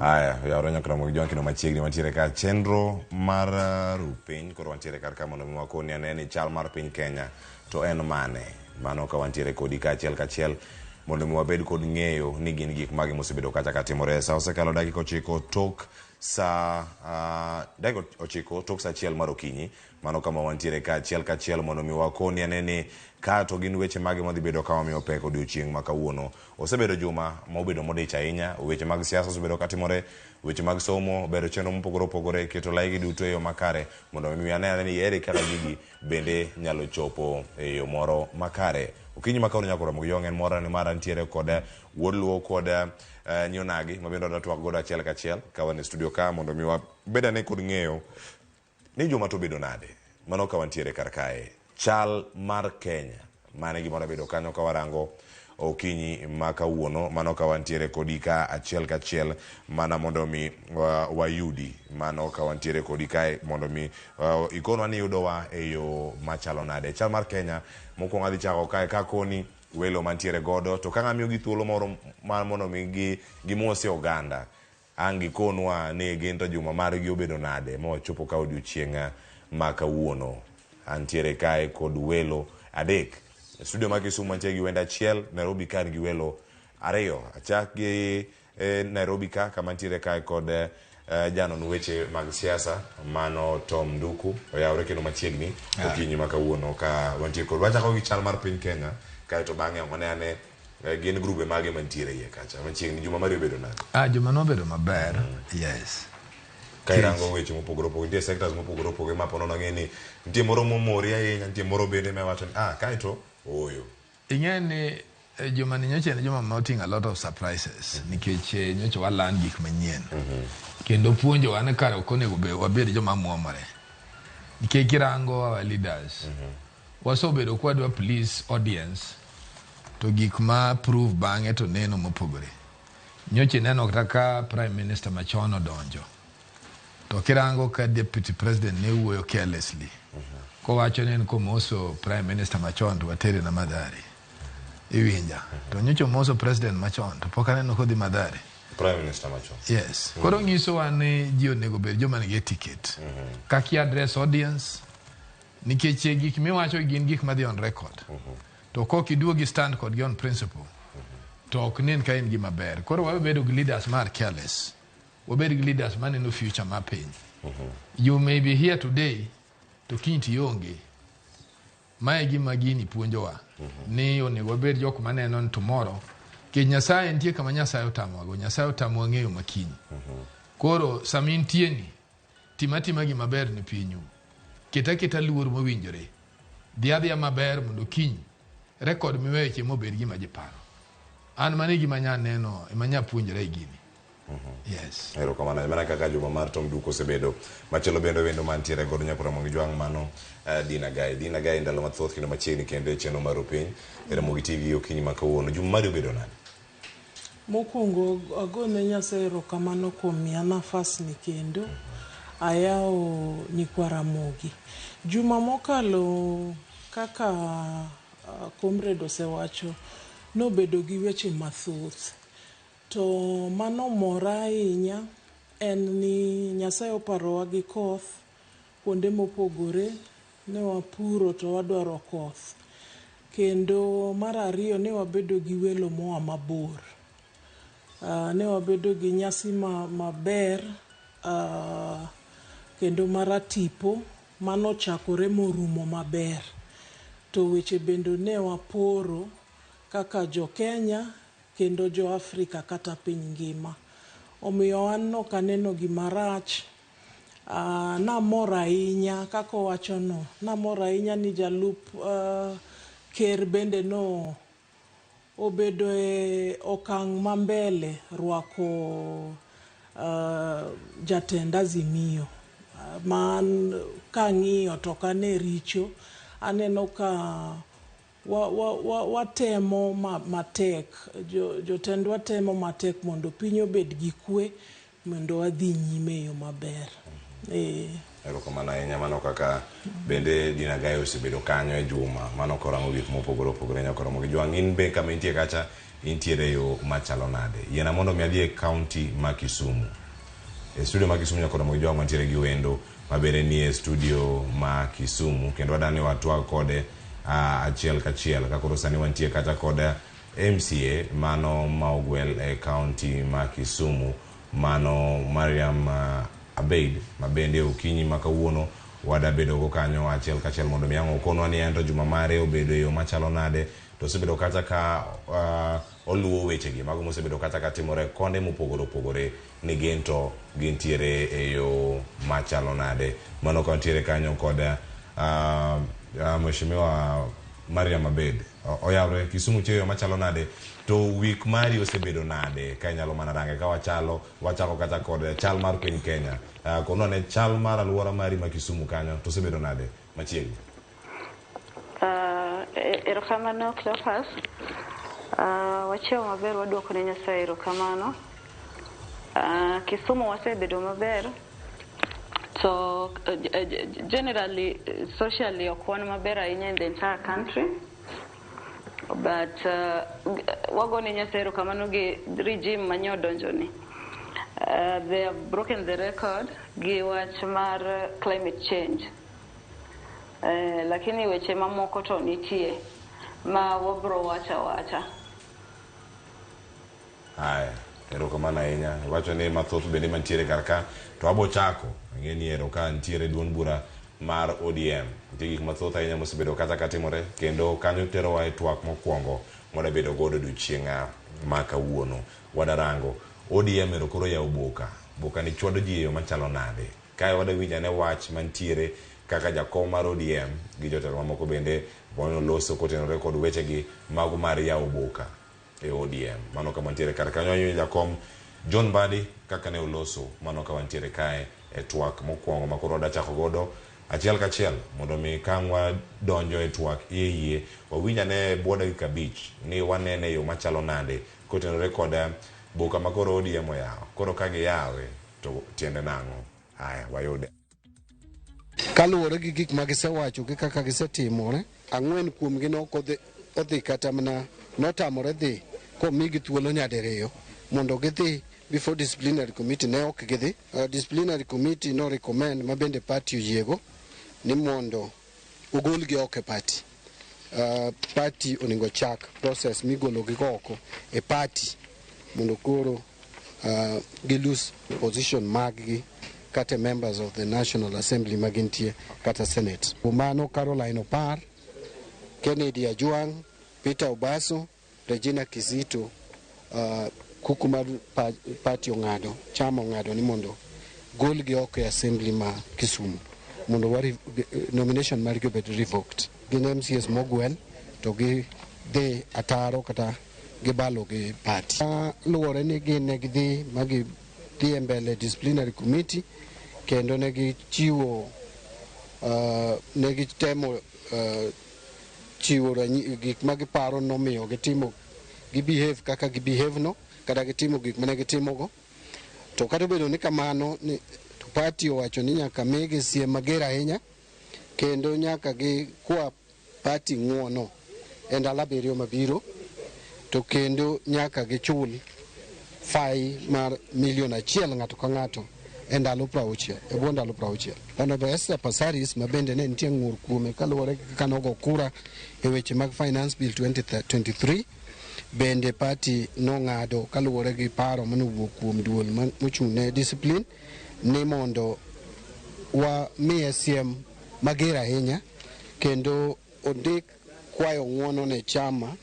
Haya, oyawore nyaka Ramogi Jwang' kendo machiegni wantiere ka chenro mar ru piny koro wantiere kar ka mondo mi wakoni ane ni chal mar piny Kenya to en mane. Mano ka wantiere kodi ka achiel kachiel mondo mi wabed kod ng'eyo ni gin gik mage mosebedo kacha ka timore. Sa osekalo dakika 9 tok sa dakika 9 tok sa 1 mar okinyi. Mano kama wantiere ka achiel kachiel mondo mi wakoni ane ni ka to gin weche mage madhi bedo ka wamiyo pek odiochieng' ma kawuono. Osebedo juma ma obedo modich ahinya, weche mag siasa osebedo katimore, weche mag somo, bero chenro mopogore opogore, keto laigi duto e yo makare mondo mi ane ane ni ere kaka gigi bende nyalo chopo e yo moro makare. Okinyi ma kawuono nyaka Ramogi Jwang' en mora ni mara nitiere kod wuod Luo kod Nyonagi ma bende wadwa twak godo achiel kachiel ka wan e studio ka mondo mi wabed ane kod ng'eyo ni juma to obedo nade. Mano ka wantiere kar kae. Chal mar Kenya mane gima wabedo kanyo ka warango okinyi ma kawuono. Mano ka wantiere kodi ka achiel kachiel mana mondo mi wayudi. Mano ka wantiere kodi kae mondo mi ikonwa ni iyudowa e yo machalo nade. Chal mar Kenya mokwongo adhi chako kae kakoni welo mantiere godo to ka ng'amiyogi thuolo moro mar mondo mi gimosie oganda. Ang' gikonwa ni gin to juma margi obedo nade ma wachopo ka odiochieng' ma kawuono. Antiere kae kod welo 3. E studio ma Kisumu antie gi wendo achiel, Nairobi ka an gi welo 2. Achak gi Nairobi ka kama antiere kae kod janon weche mag siasa mano Tom Nduku. Oyawre kendo machiegni okinyi ma kawuono ka wantie kod. Wachako gi chal mar piny Kenya kaeto bang'e wane ane gin grube mage mantiere iye kacha machiegni. Juma mari obedo nade? Juma nobedo maber. Yes. Ka irango weche mopogore opogore, nitie sectors mopogore opogore ma ponono ng'e ni nitie moro momori ahinya, nitie moro bende miwacho ni kaeto ooyo. Ing'e ni juma ni nyocha en juma ma oting'o a lot of surprises nikech nyocha wa learn gik manyien. Kendo puonjowa ni kare ok onego wabed joma muomore. Nikech kirango our leaders, wasebedo ka wadwa please audience to gik ma prove bang'e to neno mopogore. Nyocha ineno kata ka Prime Minister machon odonjo. To kirango ka Deputy President ne wuoyo carelessly. Kowacho ni en komoso Prime Minister machon to watere na Mathare. Iwinja. To nyocha omoso President machon to pok aneno kodhi Mathare. Prime Minister machon. Yes. Koro nyisowa ni ji onego bed joma nigi etiquette. Kaka i address audience, nikech gik miwacho gin gik madhi on record. To kok iduogi stand kodgi on principle, to ok nen ka en gima ber. Koro wabedo gi leaders mar careless. Wabed gi leaders maneno future mar piny. You may be here today, to kiny to ionge. Mae gima gini puonjowa. Ni onego wabed jok maneno ni tomorrow. Nikech Nyasaye nitie kama Nyasaye otamowago. Nyasaye otamowa ng'eyo makiny. Koro sama intie ni, tim atima gima ber ne pinyu. Ket aketa luor mowinjore. Dhi adhiya maber mondo kiny record miweyo chieng' obed gima ji paro. An mano e gima anya neno, ema anya puonjora e gini. Yes. Erokamano. Mana kaka juma mar Tom Duko osebedo. Machielo bende wendo mantiere godo nyaka Ramogi Jwang' mano Dina Gai. Dina Gai ndalo mathoth kendo machiegni kendo e chenro mar Rupiny. E Ramogi TV okinyi ma kawuono. Juma mari obedo nade? Mokwongo agone Nyasaye erokamano kuom miya nafas ni kendo ayawo nyikwa Ramogi. Juma mokalo kaka comrade osewacho nobedo gi weche mathoth. To mano mora ahinya en ni Nyasaye oparowa gi koth kuonde mopogore ne wapuro to wadwaro koth. Kendo mar ariyo ne wabedo gi welo moa mabor. Ne wabedo gi nyasi maber kendo maratipo manochakore morumo maber. To weche bende ne waporo kaka jo Kenya kendo jo Afrika kata piny ngima. Omiyo an nok aneno gima rach. Namor ahinya kaka owachono, namor ahinya ni jalup ker bende no obedo e okang' ma mbele rwako Jatend Azimio man kang'iyo to ok ane richo aneno ka watemo matek jotendwa temo matek mondo piny obed gi kwe mondo wadhi nyime e yo maber. Erokamano ahinya. Mano kaka bende Dina Gayo osebedo kanyo e juma mano korango gik mopogore opogore nyakoromo gi jwang' in be kama intie kacha intiere yo machalo nade. Yiena mondo mi adhi e county ma Kisumu. E studio ma Kisumu nyakoromo gi jwang' wantiere gi wendo mabende nie studio ma Kisumu kendo wadani watwag kode achiel kachiel ka koro sani wantie kata kod MCA mano ma ogwel e county ma Kisumu mano Mariam Abeid ma bende okinyi ma kawuono wada bedo go kanyo achiel kachiel mondo mi ang' okonwa ni en to juma mare obedo e yo machalo nade to osebedo kata ka oluwo wechegi mago mosebedo kata ka timore konde mopogore opogore ni gin to gintiere e yo machalo nade. Mano ka wantiere kanyo kod Mheshimiwa Mariam Abed. Oyawre Kisumu tie yo machalo nade to week mari osebedo nade ka inyalo mana range ka wachalo wachako kata kod chal mar piny Kenya. Konwa ne chal mar aluora mari ma Kisumu kanyo to osebedo nade machiegni. Erokamano Cleophas. Wachiewo maber, waduoko ne Nyasaye erokamano. Kisumu wasebedo maber to generally socially ok wan maber ahinya in the entire country, but wagone Nyasaye erokamano gi regime manye odonjo ni. They have broken the record gi wach mar climate change. Lakini weche mamoko to nitie ma wabro wacho awacha. Haya, erokamano ahinya. Iwacho ni mathoth bende mantiere kar ka to abo chako. Ang'e ni ero ka nitiere duond bura mar ODM. Nitie gik mathoth ahinya mosebedo kata ka timore kendo kanyo terowa e twak mokwongo mwadabedo godo odiochieng' ma kawuono. Wadarango ODM ero koro yawo boka. Boka ni chwado ji e yo machalo nade? Kae wadawinjo ane wach mantiere kaka jakom mar ODM gi jotelo mamoko bende bono loso kotenore kod wechegi mago mar yawo boka e ODM. Mano kama wantiere kar kanyo wanyo jakom John Mbadi kaka ne oloso mano ka wantiere kae e twak mokwongo ma koro wadachako godo achiel kachiel mondo mi ka ang' wadonjo e twak iye iye wawinj ane bwo dakika 5 ni wanene e yo machalo nade kotenore kod boka ma koro ODM oyawo. Koro ka giyawe to tiende nang'o? Haya, wayude. Kaluwore gi gik ma gisewacho gi kaka gisetimore, ang'wen kuomgi ne ok odhi kata mana notamore dhi komigi thuolo nyadiriyo mondo gidhi before disciplinary committee, ne ok gidhi. Disciplinary committee no recommend ma bende party oyiego ni mondo ogolgi oko e party. Party onego chak process migologi go oko e party mondo koro gi lose position maggi kata members of the National Assembly ma gintie kata Senate. Kuom mano Caroline Opar, Kennedy Ajwang', Peter Obaso, Regina Kizito, kuku mar party ong'ado, chama ong'ado ni mondo golgi oko e assembly ma Kisumu mondo nomination margi obed revoked. Gin MCAs mogwel to gi dhi ataro kata gibalo gi party. Luwore ni gin ne gidhi ma gidhi e mbele disciplinary committee kendo ne gichiwo ne gitemo chiwo gik ma giparo nomiyo gitimo gi behave kaka gi behave no kata gitimo gik mane gitimogo. To kata obedo ni kamano ni to party owacho ni nyaka migi siem mager ahinya kendo nyaka gikwa party ng'uono e ndalo 7 mabiro to kendo nyaka gichul fai mar milion 1 ng'ato ka ng'ato e ndalo 60, e bwo ndalo 60. Honorable Esther Passaris ma bende ne nitie ng'ur kuome kaluwore gi kaka nogo kura e weche mag Finance Bill 2023 bende party nong'ado kaluwore gi paro manowuok kuom duol mochung' ne discipline ni mondo wamiye siem mager ahinya kendo ondik kwayo ng'uono ne chama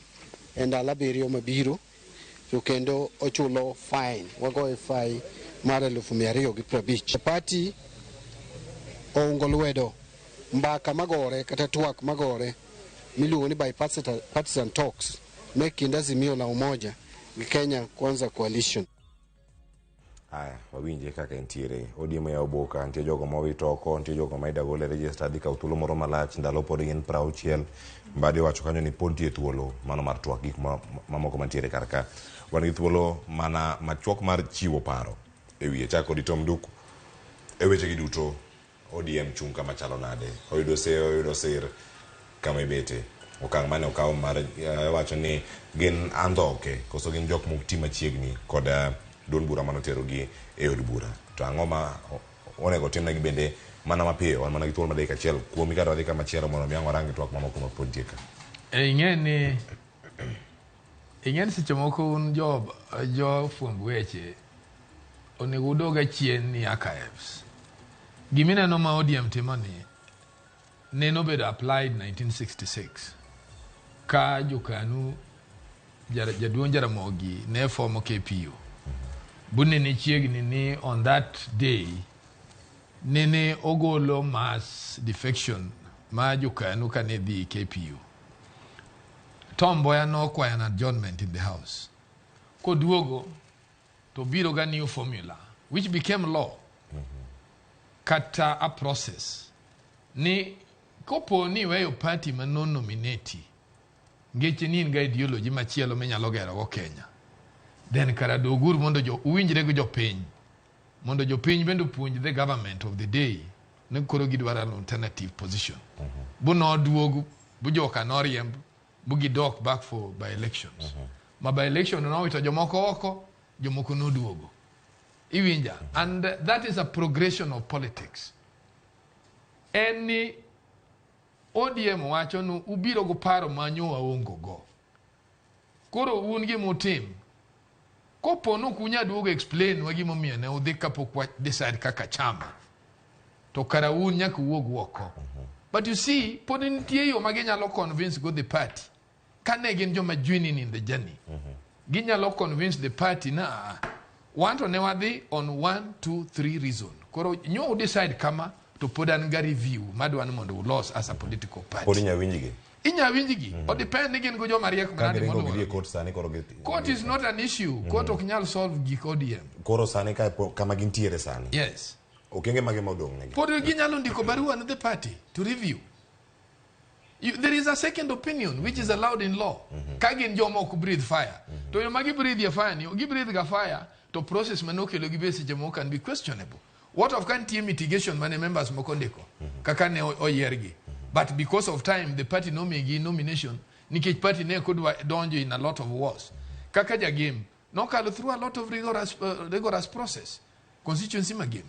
e ndalo 7 mabiro to kendo ochulo fine, wagoye fine mar 250,000. Party oungo lwedo mbaka magore kata twak magore miluongo ni bipartisan talks me kind Azimio la Umoja gi Kenya Kwanza Coalition. Aya, wawinje kaka entiere. ODM yawo boka, nitie jogo mowito oko, nitie jogo ma idagol e register dhi kawo thuolo moro malach, ndalo pod gin 60. Mbadi owacho kanyo ni pod nitie thuolo mano mar twak gik mamoko mantiere kar ka. Wan gi thuolo mana machuok mar chiwo paro e wiye. Chak kodi Tom Duku. E wechegi duto, ODM chung' kama chalo nade? Oyudo sir, oyudo sir kama ibete. Okang' mane okaw mar wacho ni gin andhoke koso gin jok mok ti machiegni kod duond bura mane oterogi e od bura. To ang'o ma onego timnegi bende mana mapiyo, wan mana gi thuolo mar dakika achiel kuomi kata wadhi kama chielo mondo mi ang' warang twak mamoko ma pod nitie ka. Ing'e ni ing'e ni seche moko un jo jo fwamb weche onego udog achien ni archives. Gimineno ma ODM timo ni neno bedo applied 1966 ka jokanu jaduong' Jaramogi ne formo KPU. Bune ne chiegni ni on that day nene ogolo mass defection ma jokanu kane dhi KPU. Tom Mboya nokwayo an adjournment in the house. Koduogo to biro ga new formula which became law kata a process ni kopo ni iweyo party ma no nominate ngeche ni in ga ideology machielo minyalo gero go Kenya then kara dogur mondo jo uwinjre gi jopiny mondo jopiny bende opuonj the government of the day ni koro gidwaro an alternative position bu noduog bu joka noriemb bu gidok back for by elections ma by election nowito jomoko oko jomoko noduogo iwinja and that is a progression of politics en ni ODM wacho ni ubiro go paro manyo waongo go koro un gimutim kopo ni ok unya duogo explain wa gimomiyo ne udhi kapok wa decide kaka chama to kara un nyaka uwuog oko but you see pod nitie yo ma ginyalo convince go the party kane gin joma joining in the journey ginyalo convince the party na "Ah, wan to ne wadhi on one two three reason koro nyo decide kama to pod an ga review madwa ni mondo ulos as a political Pod party inya winjgi. inya winjgi o depend ni gin go joma riek Ka manade giringo gidhi e moluoro court sani koro gi court is not an issue court ok nyal solve gik ODM Koro sani ka kama gintiere sani. yes Okenge mage modong' negi? pod ginyalo ndiko barua ne the party to review there is a second opinion which is allowed in law ka gin joma ok breathe fire to yo ma gi breathe e fire ni gi breathe ga fire to process mane okelo gi be seche moko can be questionable what of ka nitie mitigation mane members moko ndiko kaka ne oyiergi but because of time the party nomigi nomination nikech party ne kodwa donjo in a lot of wars kaka jagem nokalo through a lot of rigorous process constituency magem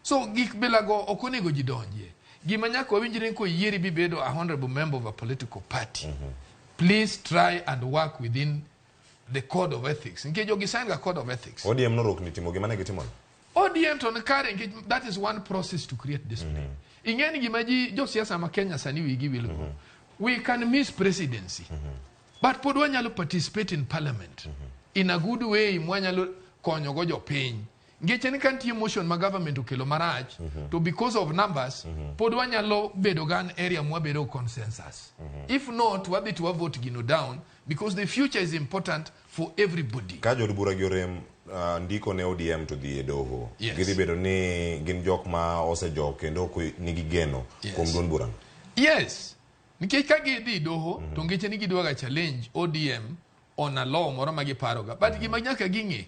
so gik bilago ok onego ji donjie gima nyaka wawinjre ni koyieri bibedo a honorable member of a political party please try and work within the code of ethics nikech jogi sign ga code of ethics ODM norokni timo gima ne gitimono. ODM to ni kare nikech that is one process to create discipline ing'e ni gima ji josiasa ma Kenya sani wigi wil go we can miss presidency but pod wanyalo participate in parliament in a good way mwanyalo konyogo jopiny nikech en ka nitie motion ma government okelo marach to because of numbers pod wanyalo bedo gan area mwabedo consensus if not wadhi to wavote gino down because the future is important for everybody Ka jood bura gi orem ndiko ne ODM to dhi e doho. Yes. Gidhi bedo ni gin jok ma osejok kendo ok nigi geno kuom duond burano. Yes. Nikech ka gidhi doho to ngeche ni gidwaga challenge ODM on a law moro ma giparoga. But gima nyaka ging'e,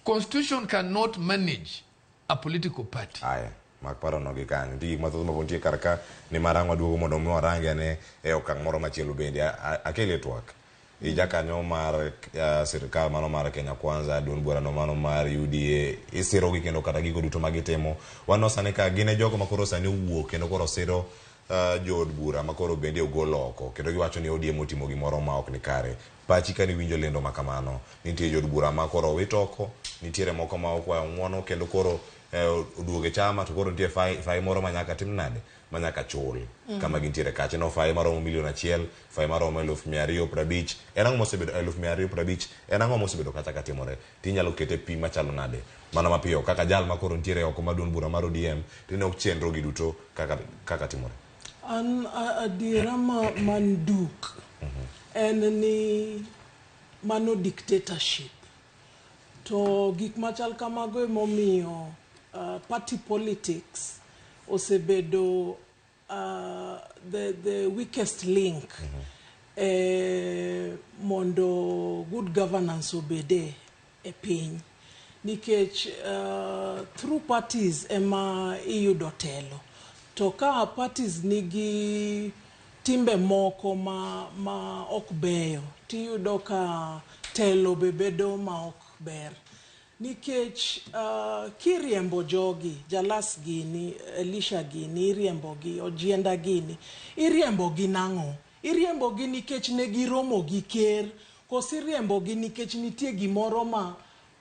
constitution cannot manage a political party. Aya, mak parono gi kanyo. Nitie gik mathoth ma pod nitie kar ka ni mar ang' waduogo mondo mi warange ane e okang' moro machielo bende. Akele twak. Ijakanyo mar sirikal mano mar Kenya Kwanza, duond burano mano mar UDA, isirogi kendo kata gigo duto ma gitimo. Waneno sani ka gin e jogo ma koro sani owuok kendo koro siro jood bura ma koro bende ogol oko kendo giwacho ni ODM otimo gimoro ma ok ni kare. Pachi kane iwinjo lendo ma kamano, nitie jood bura ma koro owit oko, nitiere moko ma okwayo ng'uono kendo koro oduogo e chama to koro nitie fai moro ma nyaka tim nade ma nyaka chul kama gintiere kacha no fai maromo milion 1, fai maromo 250,000 en ang'o mosebedo 250,000 en ang'o mosebedo kacha katimore tinyalo kete pi machalo nade mana mapiyo kaka jal ma koro nitiere oko mar duond bura mar ODM tineno chenro gi duto kaka timore. An adiera man duk en ni mano dictatorship. To gik machal kamago emomiyo party politics osebedo the weakest link mondo good governance obede e piny, nikech through parties ema iyudo telo, to ka parties nigi timbe moko ma ok beyo, tiyudo ka telo be bedo ma ok ber, nikech kiriembo jogi, Jalas gini, Elisha gini, iriembo gi Ojienda gini, iriembo gi nang'o? Iriembo gi nikech ne giromo gi ker, koso iriembo gi nikech nitie gimoro ma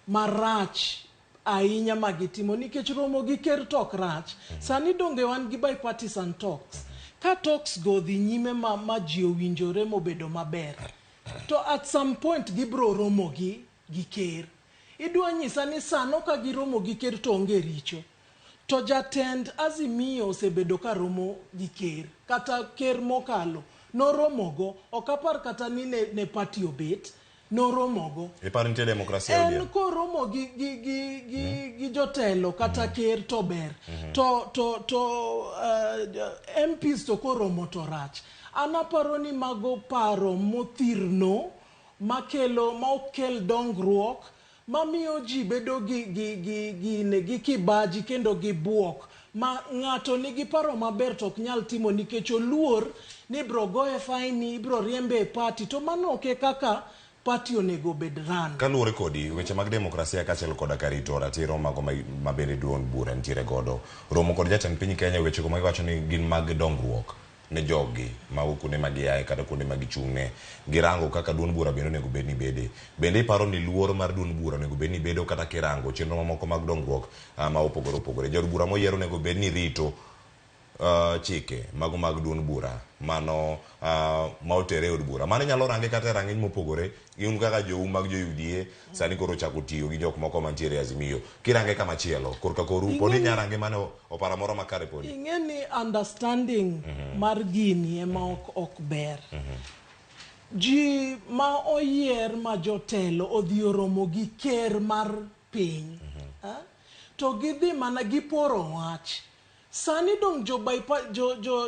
marach ahinya ma gitimo? Nikech romo gi ker to ok rach. Sani donge wan gi bipartisan talks? Ka talks go dhi nyime ma ji owinjore mobedo maber, to at some point gibro romo gi ker. Idwa nyisa ni sano ka giromo gi ker to onge richo? To jatend Azimio osebedo ka romo gi ker, kata ker mokalo noromogo, ok apar kata ni ne party obet noromogo. Iparo nitie demokrasia? En koromo gi jotelo kata ker to ber, to MPs to koromo to rach. An aparo ni mago paro mothirno makelo ma ok kel dongruok, mamiyo ji bedo gi kibaji kendo gi buok, ma ng'ato nigi paro maber to ok nyal timo nikech oluor ni ibro goye fine, ibro riembe e party. To mano ok e kaka party onego bed run. Kaluwore kodi weche mag demokrasia kaachiel koda ka rito ratiro mago ma bende duond bura nitiere godo, romo kod jatend piny Kenya, wechego ma giwacho ni gin mag dongruok ne joggi mago kuonde ma giaye kata kuonde ma gichung'ne, girango kaka duond bura bende onego bed ni bede, bende iparo ni luoro mar duond bura onego bed ni bedo kata kirango chenro mamoko mag dongruok ma opogore opogore, jood bura moyier onego bed ni rito chike mago mag duond bura mano ma otere e od bura, mano inyalo range kata e rang'iny mopogore? Un kaka jou mag jo UDA sani koro ochako tiyo gi jok moko mantiere e Azimio, kirange kamachielo korka koru pod inya range mano oparo moro makare podi? Ing'e ni understanding mar gini ema ok ber. Ji ma oyier ma jotelo odhi oromo gi ker mar piny, ah? To gidhi mana giporo wach. Sani dong jo,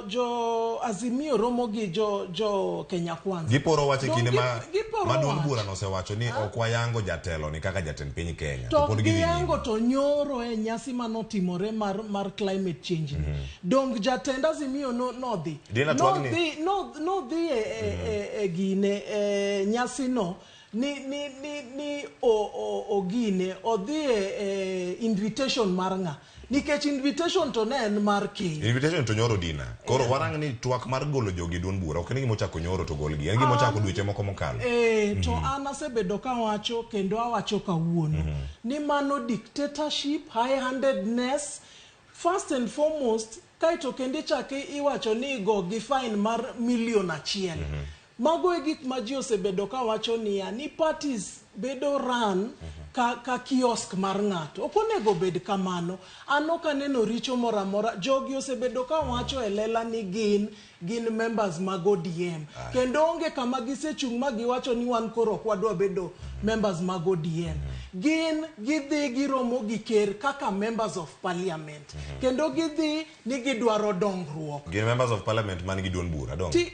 jo Azimio romo gi jo Kenya Kwanza. Giporo wach e Dong kinde ma giporo ma duond wach. bura nosewacho ni ok wayango jatelo ni kaka jatend piny Kenya, to to pod gidhi giyango nyime. To nyoro e nyasi manotimore mar climate change ni, dong jatend Azimio no, nodhi Dina twag ni- nodhi e gine e nyasi no ni o gine odhi e invitation mar ng'a? Nikech invitation to ne en mar ker. Invitation to nyoro dina koro warang ni twak mar golo jogi e duond bura ok en gima ochako nyoro to golgi, en gima ochako dweche moko mokalo. To an asebedo kawacho kendo awacho kawuono ni mano dictatorship, high handedness first and foremost. Kaeto kendo ichako iwacho ni igo gi fine mar milion 1. Mago e gik ma ji osebedo kawacho niya ni parties bedo run ka kiosk mar ng'ato. Ok onego bed kamano. An ok aneno richo moro amora. Jogi osebedo kawacho e lela ni gin members mag ODM, kendo onge kama gisechung' ma giwacho ni wan koro ok wadwa bedo members mag ODM. Gin gidhi giromo gi ker kaka members of parliament, kendo gidhi ni gidwaro dongruok. Gin members of parliament man gi duond bura dong. Ti,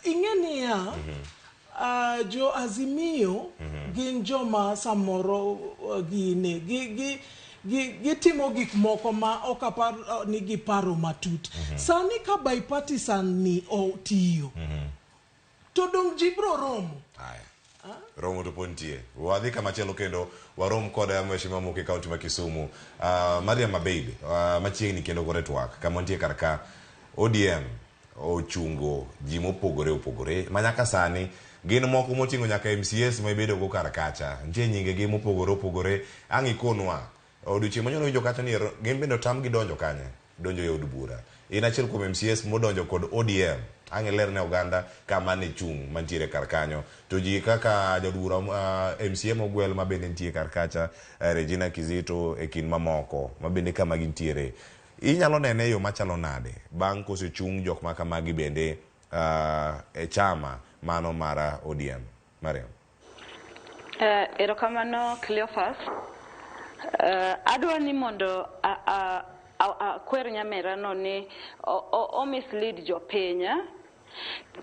ing'e niya, jo Azimio gin joma samoro gine gitimo gik moko ma ok apar ni giparo matut. Sani ka bipartisan ni otiyo, to dong ji bro romo. Aya. Romo to pod nitie. Wadhi kamachielo kendo warom kod mheshimiwa mowuok e kaunti ma Kisumu, Mariam Abeid, machiegni kendo kore twak kama nitie kar ka. ODM ochungo ji mopogore opogore ma nyaka sani gin moko moting'o nyaka MCAs ma ibedo go kar kacha, nitie nyingegi mopogore opogore. Ang' ikonwa odiochieng' manyoro winjo kacha ni gin bende otamgi donjo kanye, donjo e od bura. In achiel kuom MCAs modonjo kod ODM, ang' iler ne oganda kama ne chung' mantiere kar kanyo, to ji kaka jaod bura MCA mogwel ma bende nitie kar kacha, Regina Kizito e kind mamoko ma bende kama gintiere, inyalo nene e yo machalo nade bang' kosechung jok ma kamagi bende e chama mano mar ODM, Mariam? Erokamano Cleophas. Adwa ni mondo akwer nyamera no ni o mislead jopiny.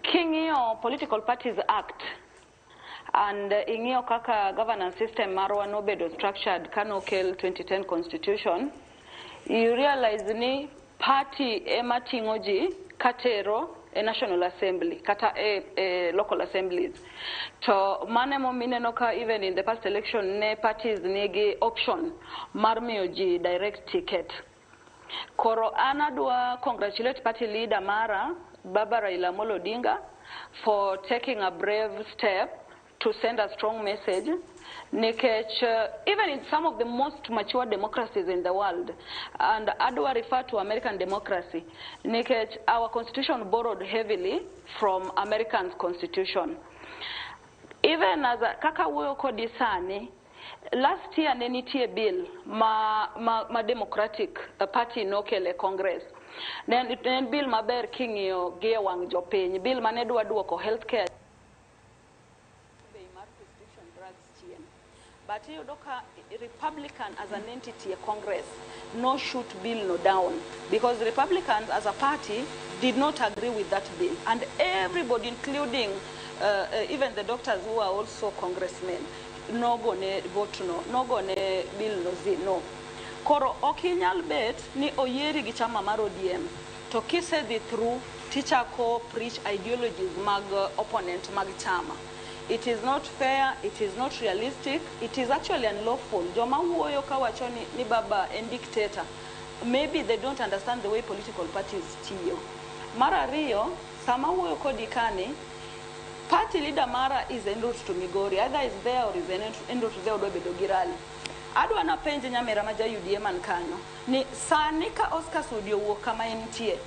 King'iyo Political Parties Act and ing'iyo kaka governance system marwa nobedo structured kanokel 2010 constitution, you realize ni party ema ting'o ji katero e National Assembly kata e local assemblies. To mano emomiyo ineno ka even in the past election ne parties nigi option mar miyo ji direct ticket. Koro an adwa congratulate party leader mara, Baba Raila Amolo Odinga, for taking a brave step to send a strong message, nikech even in some of the most mature democracies in the world, and adwa refer to American democracy, nikech our constitution borrowed heavily from American constitution. Even as a, kaka wuoyo kodi sani, last year ne nitie bill ma Democratic Party nokele Congress. Ne en bill maber king'iyo gi e wang' jopiny, bill mane dwa duoko healthcare bei mar prescription drugs chien. But iyudo ka Republican as an entity e Congress no shoot bill no down because Republicans as a party did not agree with that bill, and everybody, including even the doctors who are also congressmen, nogone vote no, nogone bill no zi no. Koro ok inyal bet ni oyieri gi chama mar ODM to kisedhi through tichako preach ideologies mag opponent mag chama. It is not fair, it is not realistic, it is actually unlawful. Joma wuoyo kawacho ni baba en dictator, maybe they don't understand the way political parties tiyo. Mar ariyo, sama wuoyo kodi kani, party leader mara is en route to Migori, either is there or is en route there, odwa bedo gi rally. Adwa napenj nyamera ma ja UDA man kanyo ni sani ka Oscar Sudi owuok kama entie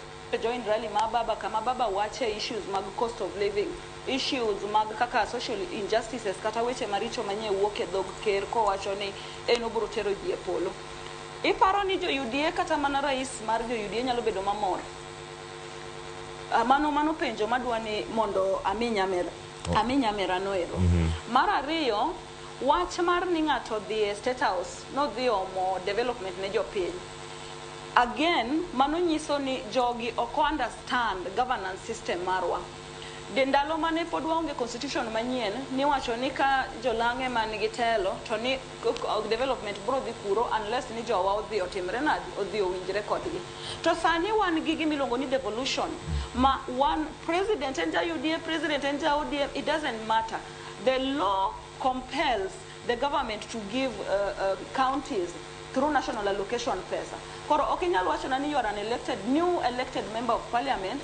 join rally ma baba, kama baba wache issues mag cost of living, issues mag kaka social injustices kata weche maricho manye wuok e dhog ker kowacho ni en obiro tero ji e polo, iparo ni jo UDA kata mana rais mar jo UDA nyalo bedo mamor? Mano penjo madwa ni mondo ami nyamera, ami nyamera no ero. Mar ariyo, wach mar ni ng'ato dhi e State House nodhi omo development ne jopiny, again mano nyiso ni jogi ok understand governance system marwa. De ndalo mane pod waonge constitution manyien, niwacho ni ka jolang'e man gi telo to ni development bro dhi kuro unless ni jowa odhi otimre nadi, odhi owinjre kodgi. To sani wan gi gimiluongo ni devolution, ma one president en ja UDA, president en ja ODM, it doesn't matter. The law compels the government to give counties through national allocation pesa. Koro ok inyal wachona ni you are an elected, new elected member of parliament,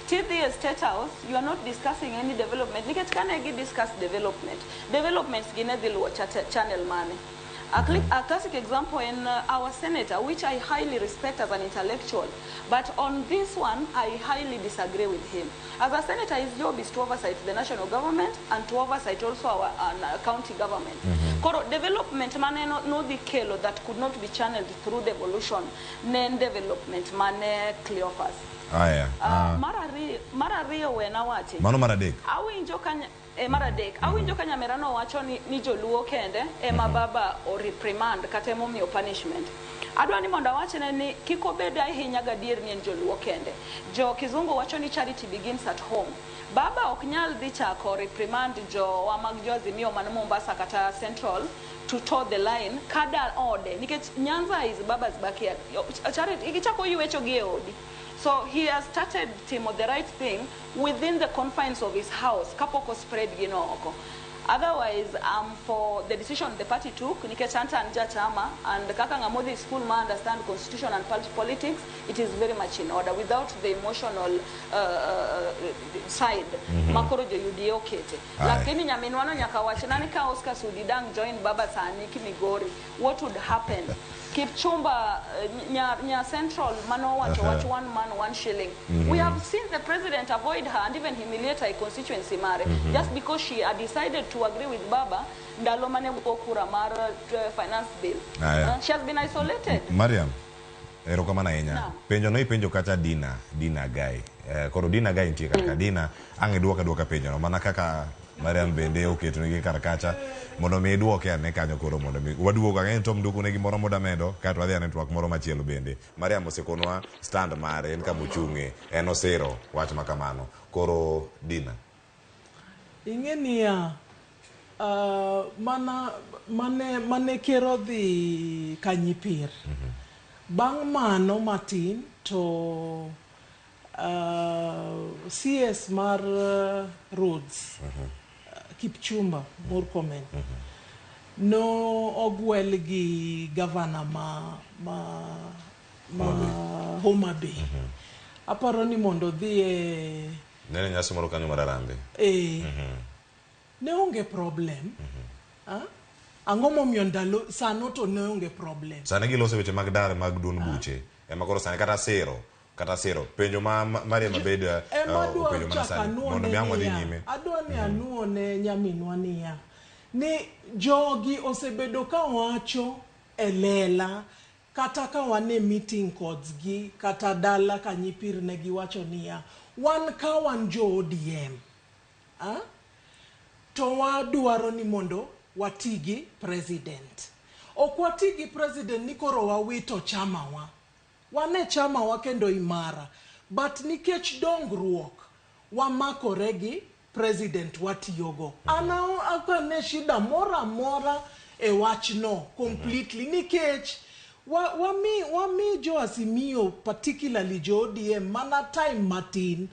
tidhi e State House, you are not discussing any development, nikech kane gi discuss development, developments gi ne dhi luwo channel mane? A classic example in our senator, which I highly respect as an intellectual, but on this one, I highly disagree with him. As a senator, his job is to oversight the national government and to oversight also our county government. Koro development mane no dhi kelo that could not be channeled through devolution, ne en development mane, Cleophas? Aya. Mar ariyo, we nawachi. Mano mar adek. Awinjo ka mar adek, awinjo ka nyamera no wacho ni joluo kende ema baba o reprimand kata emomiyo punishment. Adwa ni mondo awachne ni kik obed ahinya gadier ni en joluo kende. Jo kizungu wacho ni charity begins at home. Baba ok nyal dhi chako reprimand jowa mag jo Azimio man Mombasa kata Central to toe the line kada ode, nikech Nyanza is baba's backyard. Charity ikichako ywecho gi e odi. So he has started timo the right thing within the confines of his house kapok o spread gino oko. Otherwise, for the decision the party took, nikech anta an jachama, and kaka ng'ama odhi school ma understand constitution and party politics, it is very much in order without the emotional side makoro jo UDA okete. Aye. Lakini nyaminwa no nyaka wachna ni ka Oscar Sudi dang join baba sani Kimigori, what would happen? Kipchumba, nya Central mano wacho wach one man one shilling. We have seen the president avoid her and even humiliate her constituency mare just because she had decided to agree with baba ndalo mane go kura mar finance bill. Aya. She has been isolated. Mariam, erokamano ahinya. Naam. Penjo no ipenjo kacha Dina, Dina Gai. Koro Dina Gai nitie kar ka. Dina, ang' iduoka duoka penjo no mana kaka Mariam bende oketonigi kar kacha mondo mi iduoke ane kanyo koro mondo mi waduog ang'e ni Tom Nduku ne gimoro moda medo kaeto wadhi ane twak moro machielo bende. Mariam osekonwa stand mare en kama ochung'e en osiro wach ma kamano. Koro Dina. Ing'e niya, mana mane mane ker odhi Kanyipir. Bang' mano matin to CS mar roads Kipchumba Murkomen no ogwel gi gavana ma Homa Bay. Aparo ni mondo odhi e Nene nyasi moro kanyo mar Harambee. E, ne onge problem. Ah? Ang'o momiyo ndalo sano to ne onge problem? Sani giloso weche mag dar mag duond buche. Ema koro sani kata siro penjo ma Mariam Abed Ema adwa openjo mana chako sani mondo anuone mi ang' wadhi niya, nyime. adwa ni anuone nyaminwa niya ni jogi osebedo ka wacho e lela kata ka wan e meeting kodgi kata dala ka nyipir ne giwacho niya wan ka wan jo ODM, ah? To wadwaro ni mondo wati gi president. Ok wati gi president ni koro wawito chamawa. Wan e chamawa kendo imara, but nikech dongruok wamakore gi president watiyogo. An ok ane shida moro amora e wachno completely nikech wami jo Azimio, particularly jo ODM, mana time matin.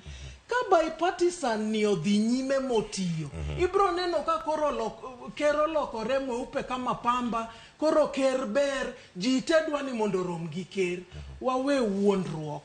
Ka bipartisan ni odhi nyime motiyo, ibro neno ka koro ker olokore mweupe kama pamba, koro ker ber, ji te dwa ni mondo orom gi ker. Wawe wuondruok.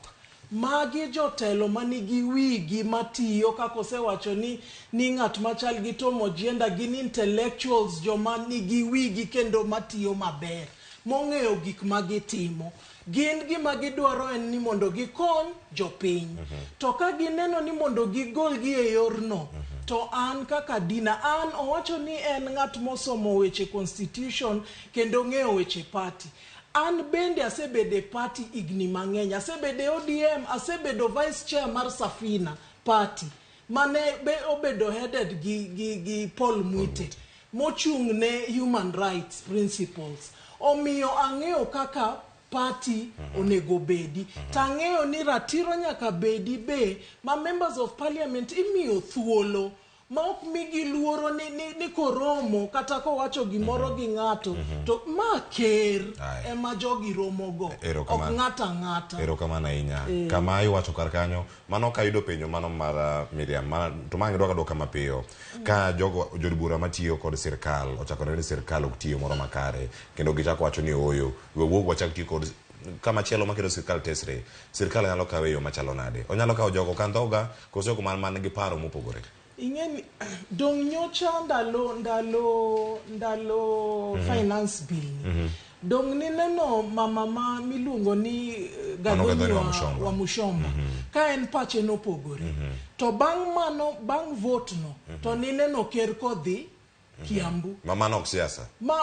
Magi jotelo manigi wigi matiyo kaka osewacho ni ng'at machal gi Tom Ojienda gin intellectuals, joma nigi wigi kendo matiyo maber, mong'eyo gik ma gitimo. Gin gima gidwaro en ni mondo gikony jopiny. To ka gineno ni mondo gigolgi e yorno, to an kaka Dina, an owacho ni en ng'at mosomo weche constitution kendo ng'eyo weche party. An bende asebedo e party higni mang'eny. Asebedo e ODM, asebedo vice chair mar Safina party mane be obedo headed gi Paul Mwite mochung' ne human rights principles. Omiyo ang'eyo kaka party onego bedi. To ang'eyo ni ratiro nyaka bedi be ma members of parliament imiyo thuolo ma ok migi luoro ni koromo kata kowacho gimoro gi ng'ato to ma ker Aye. ema jogi romogo, ok Erokamano. ng'ato ang'ata. Erokamano ahinya. Kama iwacho kar kanyo, mano ka ayudo penjo mano mar Miriam, to ma idwa duoka mapiyo. Ka jogo jod bura matiyo kod sirkal ochako neno ni sirkal ok tiyo moro makare, kendo gichako wacho ni ooyo, we wuog wachak tiyo kod kama chielo maketo sirkal tesre. Sirkal nyalo kawe e yo machalo nade? Onyalo kawo jogo kandhoga koso ok man gi paro mopogore? Ing'eni dong nyocha ndalo finance bill ni dong nineno mama ma miluongo ni Mano Gathoni Gathoni Wamuchomba. Wamuchomba ka en pache nopogore, to bang' mano, bang' vote no, to nineno ker kodhi Kiambu. Ma mano ok siasa. Ma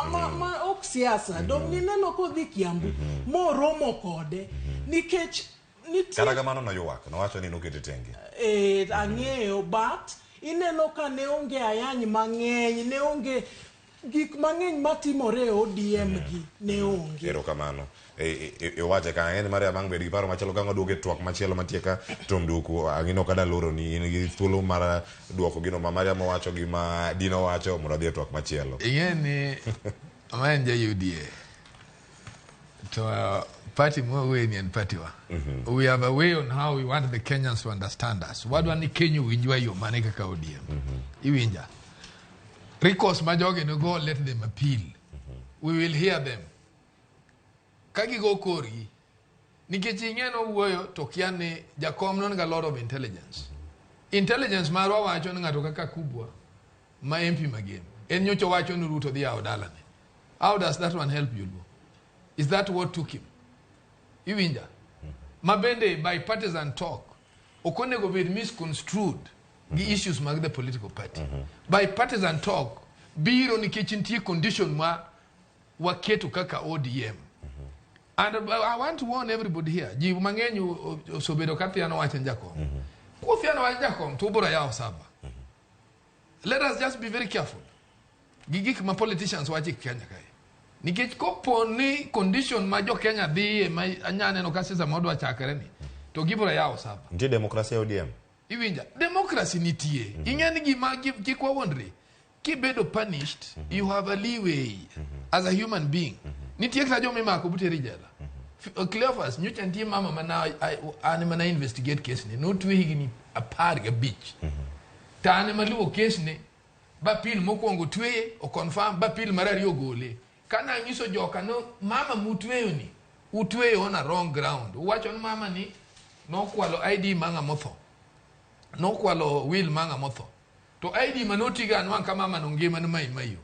ok siasa. Dong nineno kodhi Kiambu moromo kode nikech nitie Kata kamano noywak, nowacho ni nokete tenge. Ang'eyo, but ineno ka ne onge ayany mang'eny, ne onge gik mang'eny matimore e ODM gi ne onge. Erokamano. Iwache ka ang'e ni Mariam ang' bed gi paro machielo ka waduogo e twak machielo mantie ka Tom Nduku ang'ino kada loro ni in gi thuolo mar duoko gino ma Mariam owacho gi ma Dina owacho mondo adhi e twak machielo. Ing'e ni ma en ja UDA to party mwawuoye ni en party wa. We have a way on how we want the Kenyans to understand us. Wadwa ni Kenya owinjwa e yo mane kaka ODM. Iwinja recourse ma jogi nigo, let them appeal, we will hear them ka gigo korgi nikech ing'e nowuoyo to kia ni jakom no nigi a lot of intelligence. Intelligence marwa wacho ni ng'ato kaka Kubwa ma MP Magem en nyocha wacho ni Ruto dhi yawo dalane. How does that one help you? Is that what took him? Iwinja ma bende bipartisan talk ok onego bed misconstrued gi issues mag the political party. Bipartisan talk biro nikech nitie condition ma waketo kaka ODM. And I want to warn everybody here. Ji mang'eny osebedo ka thiano wach en jakom. Kuthiano wach jakom to ubiro yawo saba. Let us just be very careful gi gik ma politicians wacho e Kenya kae. Nikech kopo ni condition ma jo Kenya dhiye ma anya neno ka siasa ma odwa chakre ni, to gibiro yawo saba. Nitie demokrasia e ODM? Iwinja, democracy nitie. Ing'e ni gima kik wawuondre. Kibedo punished, you have a leeway as a human being. Nitie kata joma imako buteri jela. Cleophas, nyocha nitie mama mana an mana investigate case ni, notwe higni 15. To an ema luwo case ni, ba appeal mokwongo tweye, o confirm, ba appeal mar ariyo gole. Kana anyiso joka no, mama mutweyo ni, utweyo on a wrong ground. Uwacho ni mama ni nokwalo ID ma ng'ama otho. Nokwalo will ma ng'ama otho. To ID ma notigo anwang' ka mama no ngima ni mai mayo.